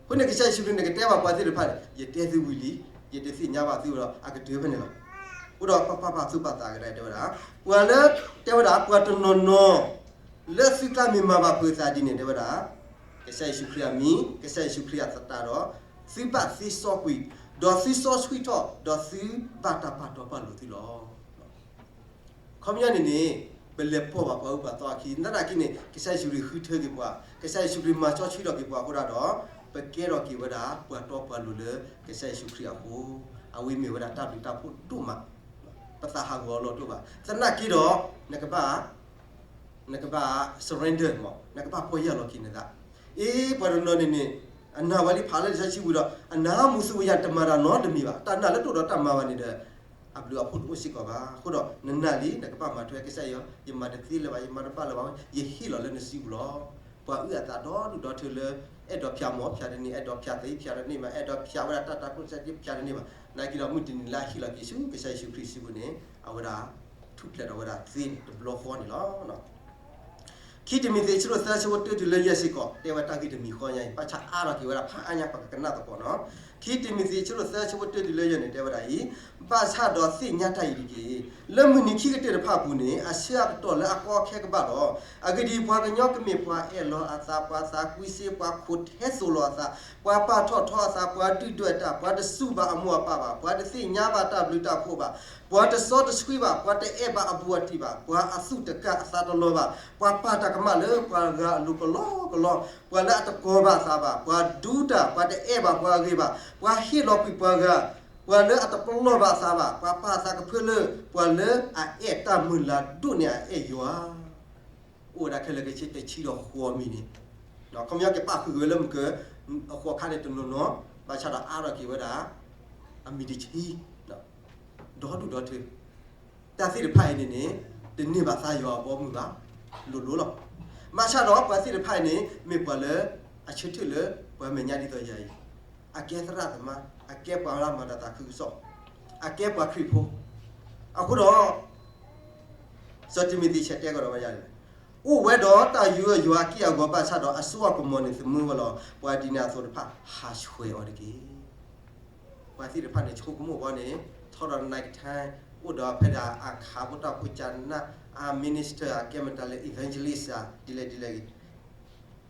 အဃိန့ၣ်ကစၢ်ယ့ၣ်ၡူးခရံာ်န့ၣ်ကတဲဘၣ်ပှၤသ့ၣ်တဖၣ်န့ၣ် ယတဲသုဝံၤလံ, ယတသ့ၣ်ညါဘၣ်သုဒီး အကတၢၢ်ဖဲန့ၣ်လီၤ. အဃိဒီးပပာ်ပာ်သူၣ်ပာ်သးကဒါ တဲဝဲဒၣ်, ပှၤလၢ, တဲဝဲဒၣ် ပှၤတနီၤနီၤ လၢသုကျါမ့ၢ်မၤဘၣ်ဖုးသးဒ်န့ၣ် တဲဝဲဒၣ်, ကစၢ်ယ့ၣ်ၡူးခရံာ်အမံၤ ကစၢ်ယ့ၣ်ၡူးခရံာ်အသတးဒီး သုဘၣ်သ့စီကွံာ်, ဒီးသုစီဆှံထီၣ်, ဒီးသုဘၣ်တၢ်ပာ်တီပာ်လိၤသုလီၤ. ခီပညီန့ၣ်န့ၣ် ပလဲၤပိာ်ဘၣ်ပှၤအၢပှၤသီအခံ, သနာ်က့န့ၣ် ကစၢ်ယ့ၣ်ၡူးခရံာ်ဃုထၢက့ၤပှၤ, ကစၢ်ယ့ၣ်ၡူးခရံာ်မၤစီဆှံထီၣ်က့ၤပှၤအဃိဒၣ်ဒီး ပကဲထီၣ်က့ၤဝဲဒၣ် ပှၤတီပှၤလိၤလၢကစၢ်ယ့ၣ်ၡူးခရံာ်အဃိ, အဝဲမ့ၢ်ဝဲဒၣ်တၢ်ဘျုးတၢ်ဖှိၣ်ဒိၣ်မး, ပသးဟးဂီၤအလီၢ်တအိၣ်ဘၣ်. သနာ်က့ဒီး နကဘၣ် နကဘၣ် surrender မး, နကဘၣ်ပီၢ်ယၢ်လီၤက့ၤနသး. အ့ ပှၤတနီၤန့ၣ်န့ၣ် အနာ်ဝဲလံဖးလၢလံာ်စီဆှံပူၤဒီး အနာ်မူသူဝဲယၤ တမၤတၢ်နီတမံၤဘၣ်, တၢ်နာ်လၢတအိၣ်ဒီးတၢ်မၤဘၣ်န့ၣ်ဒီး အဘျုးအဖှိၣ်တအိၣ်စ့ၢ်ကီးဘၣ်. အဃိဒီး နနာ်လံ နကဘၣ်မၤထွဲကစၢ်ယွၤ, ယမၤတသ့လၢၤဘၣ်, ယမၤတဘၣ်လၢၤဘၣ်, ယဟ့ၣ်လီၤလၢနစုပူၤလီၤ. ပှၤအုၣ်အသးဒီဒူၣ်ဒီထၢလၢ အဲၣ်ဒိးဖျးမီၤဖျးတန့ၢ်, အဲၣ်ဒိးဖျးသ့ဖျးတန့ၢ်ဘၣ်, အဲၣ်ဒိးဖျးဝဲဒၣ်တၢ်တၢ်ခိၣ်စဲးဖျးတန့ၢ်ဘၣ်, နာ်က့ဒီးမုၢ်တနံၤလၢအဟ့ၣ်လီၤက့ၤဆူကစၢ်ယ့ၣ်ၡူးခရံာ်စုပူၤန့ၣ် အဝဲဒၣ် ထူၣ်ဖျဲးဒီးဝဲဒၣ်သ့န့ၣ် တဘျီဃီန့ၣ်လီၤ. ခံတံၤမသ့း အဆၢဒိၣ်သၢ အဆၢဖိတၢတုၤလၢယဲၢ်စ့ၢ်ကီး တဲဝဲတၢ်ဂ့ၢ်တမံၤဃီညါအံၤ ဘၣ်ဆၣ်အါထီၣ်က့ၤဝဲဒၣ်ဖးအါညါ ပကကနၣ်သကိးနီၤ. ခံတံၤမသ့း အဆၢဒိၣ်သၢ အဆၢဖိတၢတုၤလၢယဲၢ်န့ၣ် တဲဝဲဒၣ်အံၤ, ဘၣ်ဆၣ်ဒီးသ့ၣ်ညါတၢ်အံၤတက့ၢ်, လၢမုၢ်နံၤခံကတၢၢ်တဖၣ်အပူၤန့ၣ် အဆၢအကတီၢ်လၢအကီအခဲကဘၣ်လီၤ. အဂ့ၢ်ဒ်အံၤ, ပှၤကညီကမ့ၢ်ပှၤအဲၣ်လီၤအသး, ပှၤသးကွံစ့, ပှၤခိးထဲသိးလီၤအသး, ပှၤပာ်ထီၣ်ထီအသး, ပှၤဒုၣ်ဒွဲၣ်တၢ်, ပှၤတစူၢ်ဘၣ်အမိၢ်အပၢ်ဘၣ်, ပှၤတသ့ၣ်ညါဘၣ်တၢ်ဘျုးတၢ်ဖှိၣ်ဘၣ်, ပှၤတစီတဆှံဘၣ်, ပှၤတအဲၣ်ဘၣ်အဘူးအတံၢ်ဘၣ်, ပှၤအသူၣ်တကၢ်အသးတလီၤဘၣ်, ပှၤပာ်တၢ်ကမၣ်လၢပှၤဂၤအလိၤကလီကလီ, ပှၤလၢအတကိးဘၣ်အသးဘၣ်, ပှၤဒူတၢ်, ပှၤတအဲၣ်ဘၣ်ပှၤအဂ့ၤဘၣ်, ပှၤဟ့ၣ်လီၤကွံာ်ပှၤဂၤ, ပှၤလၢအတပလီၢ်ဘၣ်အသးဘၣ်, ပှၤပာ်အသးကဖၢလၢ ပှၤလၢအအဲၣ်တၢ်မုၢ်လၢ်ဒိၣ်န့ၢ်အအဲၣ်ယွၤ အိၣ်ဝဲဒၣ်ခဲလၢာ်ခဲဆ့တဆံဒီးဃိးမံၤန့ၣ်, ခီပညီကပာ်ဃုာ်က့ၤဝဲလၢမုၢ်က, အဃိခါန့ၣ်တနီၤနီၤ, ဘၣ်ဆၣ်ဒီးအါထီၣ်က့ၤဝဲဒၣ် အမံၤတဆံ, ဒီဒူၣ်ဒီထၢ, တၢ်သ့ၣ်တဖၣ်အံၤန့ၣ်န့ၣ် တန့ၢ်ဘၣ်သါယွၤအဘီအမုၢ်ဘၣ်, လိၤလိၤလီၤ. ဘၣ်ဆၣ်ဒီးပှၤသ့ၣ်တဖၣ်အံၤန့ၣ် မ့ၢ်ပှၤလၢအဆၢထၢၣ်လၢပှၤမဲာ်ညါဒ်သိးယၤအံၤ, အကဲသရၣ်သမါ, အကဲပှၤလၢမၤတၢ်သးခုကစီၣ်, အကဲပှၤခရံာ်ဖိ, အဃိဒီး စီၤတံၤမသ့းဆဲးတဲကဒီးဝဲဒၣ်, အိၣ်ဝဲဒီးတၢ်ယူးယီၣ်ယွၤအက့ၢ်အဂီၤဘၣ်ဆၣ်ဒီး အစိအကမီၤန့ၣ်သမၢဝဲလီၤ. ပှၤဒ်န့ၣ်အသိးတဖၣ် ဟးဆှဲးအီၤတက့ၢ်. ပှၤသ့ၣ်တဖၣ်န့ၣ် ဆိကမိၣ်ဘီန့ၣ် ထီဒီး night time အိၣ်ဒီးဖဲဒၣ်အခးဖိတၢ်ဖိကနၣ် အ minister အကဲမတၤလဲၣ် evangelist ဒ်လဲၣ်ဒ်လဲၣ်ဂ့ၤ,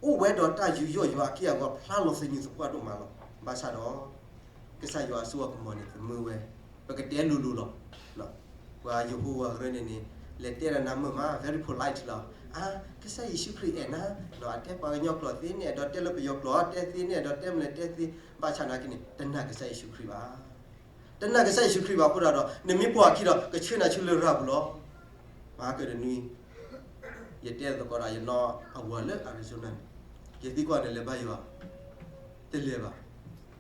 အိၣ်ဝဲဒီးတၢ်ယူးယီၣ်ယွၤအက့ၢ်အဂီၤဖျါလီၤသညူးသပှၢ်ဒိၣ်မးလီၤ. ဘၣ်ဆၣ်ဒီး ကစၢ်ယွၤအစိအကမီၤန့ၣ် သမုဝဲ, ပကတဲလိၤလိၤလီၤ. ပှၤယဟိဝၤကရၢန့ၣ်န့ၣ် လဲၤတဲဒၣ်နၤမုာ်မး very polite လီၤ. အါ, ကစၢ်ယ့ၣ်ၡူးခရံာ်အဲၣ်နၤ, ဒီးအတဲပှၤကညီကျိာ်သ့န့ၣ် အဲၣ်ဒိးတဲလၢပယီၤကျိာ် တဲသ့န့ၣ် အဲၣ်ဒိးတဲမနုၤလဲၣ်တဲသ့, ဘၣ်ဆၣ်နာ်က့န့ၣ် တနာ်ကစၢ်ယ့ၣ်ၡူးခရံာ်ဘၣ်. တနာ်ကစၢ်ယ့ၣ်ၡူးခရံာ်ဘၣ်အဃိဒီး နမ့ၢ်ပိာ်အခံဒီး ကဆှၢနၤဆူလရာ်ပူၤလီၤ. မၤကဒီးနွံ ယတဲသကိးဒီးယနီၢ်အဝၤလၢ Arizona န့ၣ်, ယသံကွၢ်န့ၣ်လဲၤဘါယွၤ, တလဲၤဘၣ်.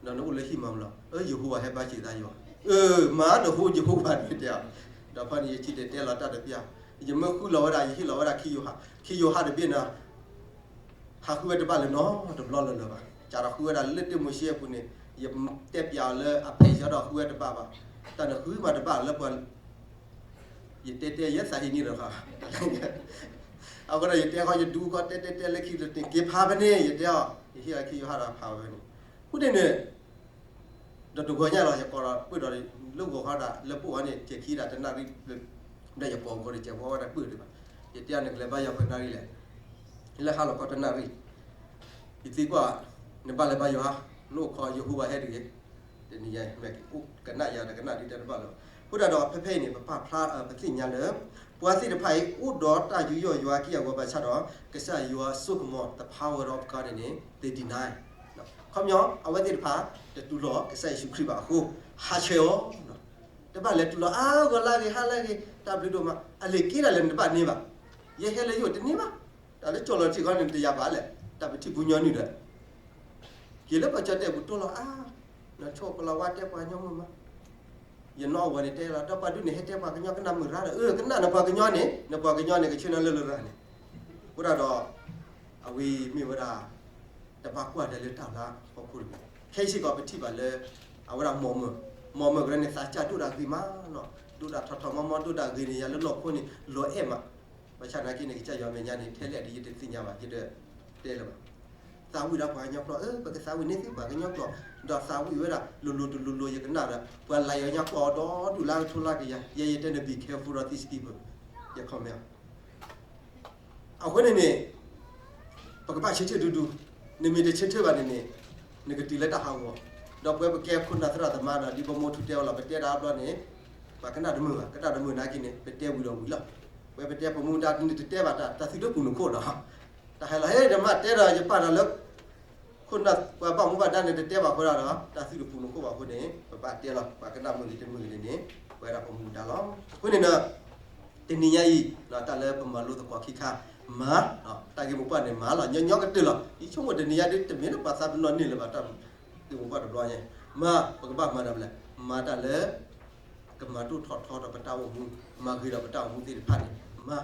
ဒီးနအိၣ်လၢဟံၣ်မးမးလီၤ, ယဟိဝၤဟဲဘါစၢၤသးယွၤ, မၤနဟိယဟိဝၤန့ၣ်တဲအီၤ. ဒီးဖဲန့ၣ်ယထံၣ်တဲတဲလီၤတၢ်တပျၢ်, ယမ့ၢ်ဃုလီၤဝဲဒၣ် ယဟ့ၣ်လီၤဝဲဒၣ်ခံယိၤဟၣ်, ခံယိၤဟၣ်တဘ့ၣ်န့ၣ် ဟးဃုဝဲတဘၣ်လၢၤနီတဘျီလၢၤလၢၤဘၣ်. ကးဒီးဃုဝဲဒၣ်လၢတၢ်မိၤၡ့အပူၤန့ၣ် ယတဲပျးအီၤလၢအဖဲအံၤဒီးဃုဝဲတဘၣ်ဘၣ်. တၢ်န့ၣ်ဃုမးတဘၣ်လၢပှၤ ယတဲတဲယဲသးဟံးန့ၢ်ဒီးဃါ, အဃိဒီးယတဲဃီယဒူဃီတဲတဲတဲလၢခံတက့ၤဖးဖဲန့ၣ် ယတဲအီၤ ယဟ့ၣ်လီၤခံယိၤဟၣ်ဒီးဖးဝဲန့ၣ်, ဃုန့ၣ်န့ၣ် ဒီးတဂီၤညါလီၤ ယကိးဒီးပၢၢ်ဒီးလၢဂီၤဃီဒၣ်လၢပအိၣ်ဝဲန့ၣ် ကဲၤခံဒၣ်တနၣ်ရံၣ်, ဒီးယကိးကီးဒီးကဲၤဝဲဒၣ်ပၢၢ်ဒံးဘၣ်. ယတဲအီၤနကလဲၤဘါယွၤပှဲၤနၣ်ရံၣ်လဲၣ်, လၢဟါလီၤခီတနၣ်ရံၣ်, ယသံကွၢ် နဘၣ်လဲၤဘါယွၤ, နအိၣ်ခိးယဟိဝၤဟဲတဂ့ၤ, တနံၤညါမ့ၢ်အိၣ်ကနၣ်ယၤတကနၣ်ဒ်တဲတဘၣ်လၢၤဘၣ်. အဃိဒၣ်ဒီးဖဲဖဲအံၤန့ၣ် ပပာ်ဖျါပသ့ၣ်ညါလၢ ပှၤသ့ၣ်တဖၣ်အံၤ အိၣ်ဒီးတၢ်ယူးယီၣ်ယွၤအက့ၢ်အဂီၤဘၣ်ဆၣ်ဒီး ကစၢ်ယွၤအစိကမီၤ the power of God န့ၣ်န့ၣ် they deny. ခီပညီ အဝဲသ့ၣ်တဖၣ် တတူၢ်လိာ်ကစၢ်ယ့ၣ်ၡူးခရံာ်ဘၣ်အဃိ ဟးဆှဲးအီၤ, တဘၣ်လဲၤတူၢ်လိာ်အါဂီၢ်လၢအဂ့ၤ ဟါလၢအဂ့ၤ တၢ်ဘျုးဒိၣ်မး အလဲၤက့ၤဒၣ်လဲာ်နတဘၣ်န့ၢ်ဘၣ်. ယဟဲလၢယအိၣ်တန့ၢ်ဘၣ်. တၢ်လၢကၠီၣ်လီၤထံၣ်ခီန့ၣ် တယၤဘၣ်လဲၣ် တၢ်ပထံၣ်ပူၤညီနုၢ်ဒီး က့ၤလၢပှၤကၠီၣ်တဲာ်ပူၤတိၢ်လီၤအါ, နဆိၣ်ကလီၤဝါတဲပှၤကညီမုၢ်မး, ယနီၢ်အဝၤန့ၣ်တဲလီၤ ဒီးပှၤဒုးန့ၣ်ဟဲတဲပှၤကညီကနၣ်မုာ်ရၢဒီး အၢ ကနၣ်နပှၤကညီန့ၣ် နပှၤကညီန့ၣ် ကဆှၢနၤလၢလရာ်န့ၣ်, အဃိဒၣ်ဒီး အဝဲမ့ၢ်ဝဲဒၣ် တဘၣ်ကွၢ်တၢ်လၢတၢ်လၢဟီၣ်ခိၣ်တဘ့ၣ်, ခဲစ့ၢ်ကီးပထံၣ်ဘၣ်လၢ အဝဲဒၣ်မီၢ်မုၢ်, မီၢ်မုၢ်ကရၢန့ၣ် သးစၢ်ဒိၣ်ဒၣ်ဂ့ၤမးနီၤ, ဒိၣ်ဒၣ်ထီၣ်ထီၣ်မီမီ ဒိၣ်ဒၣ်ဂ့ၤန့ၣ် ယၤလၢနီၢ်ခိန့ၣ် လီၤအဲၣ်မး, ဘၣ်ဆၣ်နာ်က့န့ၣ် ကစၢ်ယွၤမဲာ်ညါန့ၣ် ထဲလဲၣ်ဒ်ယတသ့ၣ်ညါဘၣ် ယတတဲလၢၤဘၣ်. သးဝံၣ်ဒီးပှၤကညီကျိာ် အၢ ပကသးဝံၣ်န့ၢ်သုပှၤကညီကျိာ်, ဒီးသးဝံၣ်ဝဲဒၣ် လိၤလိၤတလိၤလိၤ ယကနၣ်ဒီး ပှၤလၢယကညီကျိာ်ဒီဒူၣ်လၢကထိလၢကယၤ ယဲယတဲန be careful of these people, ယ comment အဃိန့ၣ်န့ၣ် ပကဘၣ်ဆၢထၢၣ်ဒူဒူ, နမ့ၢ်တဆၢထၢၣ်ဘၣ်န့ၣ်န့ၣ် နကတုၤလၢတၢ်ဟးဂီၤ, ဒီးပဝဲပကဲခိၣ်နၢ်သရၣ်သမါဒီး ဒ်ပမိၢ်ထူတဲဝဲလီၤ ပတဲဒၣ်အါဘျီန့ၣ် ပှၤကနၣ်တမုာ်ဘၣ်, ကနၣ်တမုာ်နာ်က့န့ၣ် ပတဲဝံၤဒီးဝံၤလီၤ. ပဝဲပတဲပမူဒါန့ၣ်တတဲဘၣ်တၢ် တၢ်သုတပူၤနခိၣ်ဒီး တၢ်ဟဲလီၤ ဟဲ နမ့ၢ်တဲဒီးယပာ်ဒီးလၢ ခိၣ်နၢ်ပှၤဘၣ်မူဘၣ်ဒါန့ၣ် တတဲဘၣ်အဃိဒၣ်ဒီး တၢ်သုတပူၤနခိၣ်ဘၣ်အဃိန့ၣ် ပဘၣ်တဲလီၤ ပှၤကနၣ်မုာ်ဂ့ၤတမုာ်ဂ့ၤန့ၣ်န့ၣ် ပဝဲဒၣ်ပမူဒါလီၤ. အဃိန့ၣ်ဒီး တနံၤညါအံၤ တၢ်လၢပမၤလိသကိးခံခါ မၤ တၢ်ဂ့ၢ်မိၢ်ပှၢ်န့ၣ် မၤလီၤ ညီညီကတၢၢ်လီၤ. ယဆိကမိၣ်တနံၤညါဒ်တမ့ၢ်လၢပှၤသးပ့ၤနီၣ်န့ၢ်လၢၤဘၣ် တၢ်ဂ့ၢ်မိၢ်ပှၢ်တဘျီညါ မၤ ပကဘၣ်မၤတၢ်မနုၤလဲၣ်, မၤတၢ်လၢ ကမၤဒိၣ်ထီၣ်ထီဒီးပတၢ်အိၣ်မူ, မၤဂ့ၤဒီးပတၢ်အိၣ်မူသ့ၣ်တဖၣ်န့ၣ် မၤ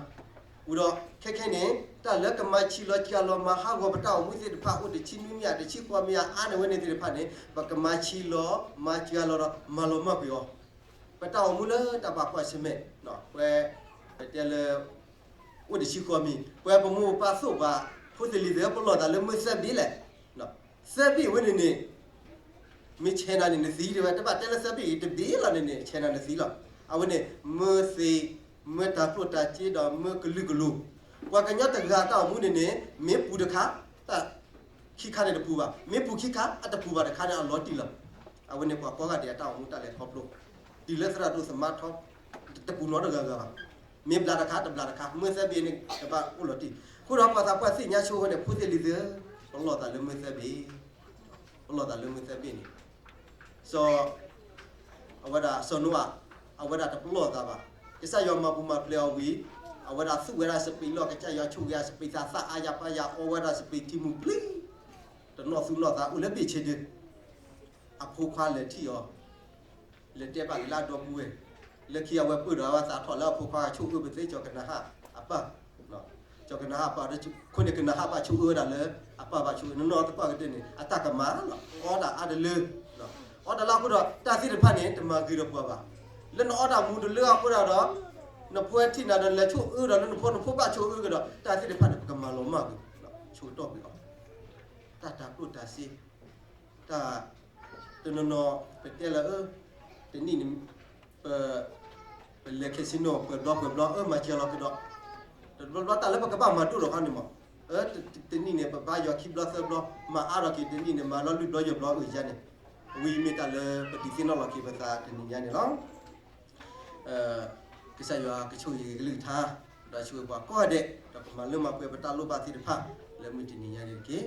ဝံၤဒီး ခဲခဲန့ၣ် တၢ်လၢကမၤဆံးလီၤစှၤလီၤ မၤဟးဂီၤပတၢ်အိၣ်မူသ့ၣ်တဖၣ် အိၣ်တဆံနွံမ့ၢ်ဧါ တဆံဃိးမ့ၢ်ဧါ အါန့ၢ်ဝဲန့ၣ်သ့ၣ်တဖၣ်န့ၣ် ပကမၤဆံးလီၤ မၤစှၤလီၤဒီး မၤလီၤမၢ်ကွံာ်အီၤ, ပတၢ်အိၣ်မူလၢတၢ်ဘၣ်ကွၢ်ဆၢၣ်မဲာ်, ပဝဲ ပတဲလၢ အိၣ်တဆံဃိးမံၤ ပဝဲပမိၢ်ပပၢ်သိၣ်ပှၤ ဖိသ့ၣ်လံၤသ့ၣ် ပလီၢ်သးလၢမၢသၢဘ့ၣ်လဲၣ်, သၢဘ့ၣ်ဝဲန့ၣ်န့ၣ် မ့ၢ်ဆဲးနၤန့ၣ်နသံတဝဲ တဘၣ်တဲလၢသၢဘ့ၣ်အံၤ တဘ့ၣ်လီၤန့ၣ်န့ၣ် ဆဲးနၤနသံလီၤ. အဝဲန့ၣ် မၢသ့, မၢတၢ်ကျိၣ်တၢ်စ့ဒီးမၢကလုာ်ကလိၤ, ပှၤကညီတဂၤတၢ်အိၣ်မူန့ၣ်န့ၣ် မ့ၢ်ပူၤတခါ တၢ်ခံခါန့ၣ်တပူၤဘၣ်, မ့ၢ်ပူၤခံခါ အတပူၤဘၣ်တခါန့ၣ် အလီၤတံၢ်လီၤ. အဝဲန့ၣ်ပှၤကိးဂၤဒဲးအတၢ်အိၣ်မူတၢ်လဲၤခီဖျိ တုၤလၢသရၣ်ဒိၣ်သမါထီ တပူၤနီတဂၤဂၤဘၣ်. မ့ၢ်ဘျးတခါ တဘျးတခါ မၢသၢဘ့ၣ်န့ၣ် ကဘၣ်အိၣ်လီၤတံၢ်. အဃိဒီးပှၤသးပှၢ်သ့ၣ်ညါဆိဝဲန့ၣ် ဖိသ့ၣ်လံၤသ့ၣ်ဧၢ, ပလီၢ်သးလၢမၢသၢဘ့ၣ်, ပလီၢ်သးလၢမၢသၢဘ့ၣ်န့ၣ် စီၤ အဝဲဒၣ်စီၤနိအၤ အဝဲဒၣ်တပလီၢ်သးဘၣ်. ကစၢ်ယွၤမၤပူၤမၤဖျဲးအီၤဝံၤ အဝဲဒၣ်သူၣ်ဝဲဒၣ်စပံးလီၢ် ကစၢ်ယွၤဆိၣ်ဂ့ၤအစပံးသးသၣ်အါယၤပၢ်ယၤ အီဝဲဒၣ်စပံးထံမူၤပျံၤ တနီၣ်သူၣ်နီၣ်သးအိၣ်လၢဘ့ၣ်ဆ့ဒၢ အဖိခွါလဲၤထံၣ်အီၤ လဲၤတဲဘၣ်လၢအဒီပုၢ်ဝဲၢ်, လၢခံအဝဲပၢၢ်ဒီးအဝဲသးထီၣ်လၢအဖိခွါကဆိၣ်အၢပသ့ ကၠီၤကနၤဟၣ်အပၢ်, ကၠီၤကနၤဟၣ်အပၢ်, အဃိန့ၣ်ကနၤဟၣ်ပၢ်ဆိၣ်အၢဝဲဒၣ်လၢ အပၢ်ဘၣ်ဆိၣ်အၢ နီၢ်နီၢ်သပှၢ်ကတၢၢ်န့ၣ် အတၢ်ကမၣ်လီၤ အီတၢ်အါတလၢ အီတၢ်လၢအဃိဒီး တၢ်သ့ၣ်တဖၣ်န့ၣ် တမၤဂ့ၤဒီးပှၤဘၣ်. လၢနအီတၢ်မူတလၢအဃိဒီး နဖိထံၣ်နၤဒီးလဲၤဆိၣ်အၢဒီးလၢနဖိ နဖိဘၣ်ဆိၣ်အၢကဒီး တၢ်သ့ၣ်တဖၣ်န့ၣ် ပကမၤလီၤမၢ်ကွံာ် ဆိကတီၢ်ကွံာ်အီၤ တၢ်တၤကျိၣ်တၤစ့ တၢ် တနီၤနီၤ ပတဲလၢ တနံၣ်န့ၣ် ပ ပ လဲၤ casino ပှဲၤဘျီပှဲၤဘျီ အၢ မၤစၢၤလီၤကဒီး, တဘျီဘျီတၢ်လၢပကဘၣ်မၤဒိၣ်ထီၣ်ခီန့ၣ်မး, တနံၣ်န့ၣ် ပဘါယွၤခံဘျီသၢဘျီ, မၤအါထီၣ်က့ၤတနံၣ်န့ၣ် မၤလီၤလွံၢ်ဘျီယဲၢ်ဘျီအုၣ်ယါန့ၣ်, အဝဲအံၤမ့ၢ်တၢ်လၢပဒုးသ့ၣ်နီၣ်လီၤက့ၤပသးတနံၤညါန့ၣ်လီၤ. ကစၢ်ယွၤကဆိၣ်ဂ့ၤကလုၢ်ကထါ, ဒီးဆိၣ်ဂ့ၤပှၤကိးဂၤဒဲး, ဒီးကမၤလၢမၤပှဲၤပတၢ်လိၣ်ဘၣ်သ့ၣ်တဖၣ် လၢမုၢ်တနံၤညါန့ၣ်တက့ၢ်.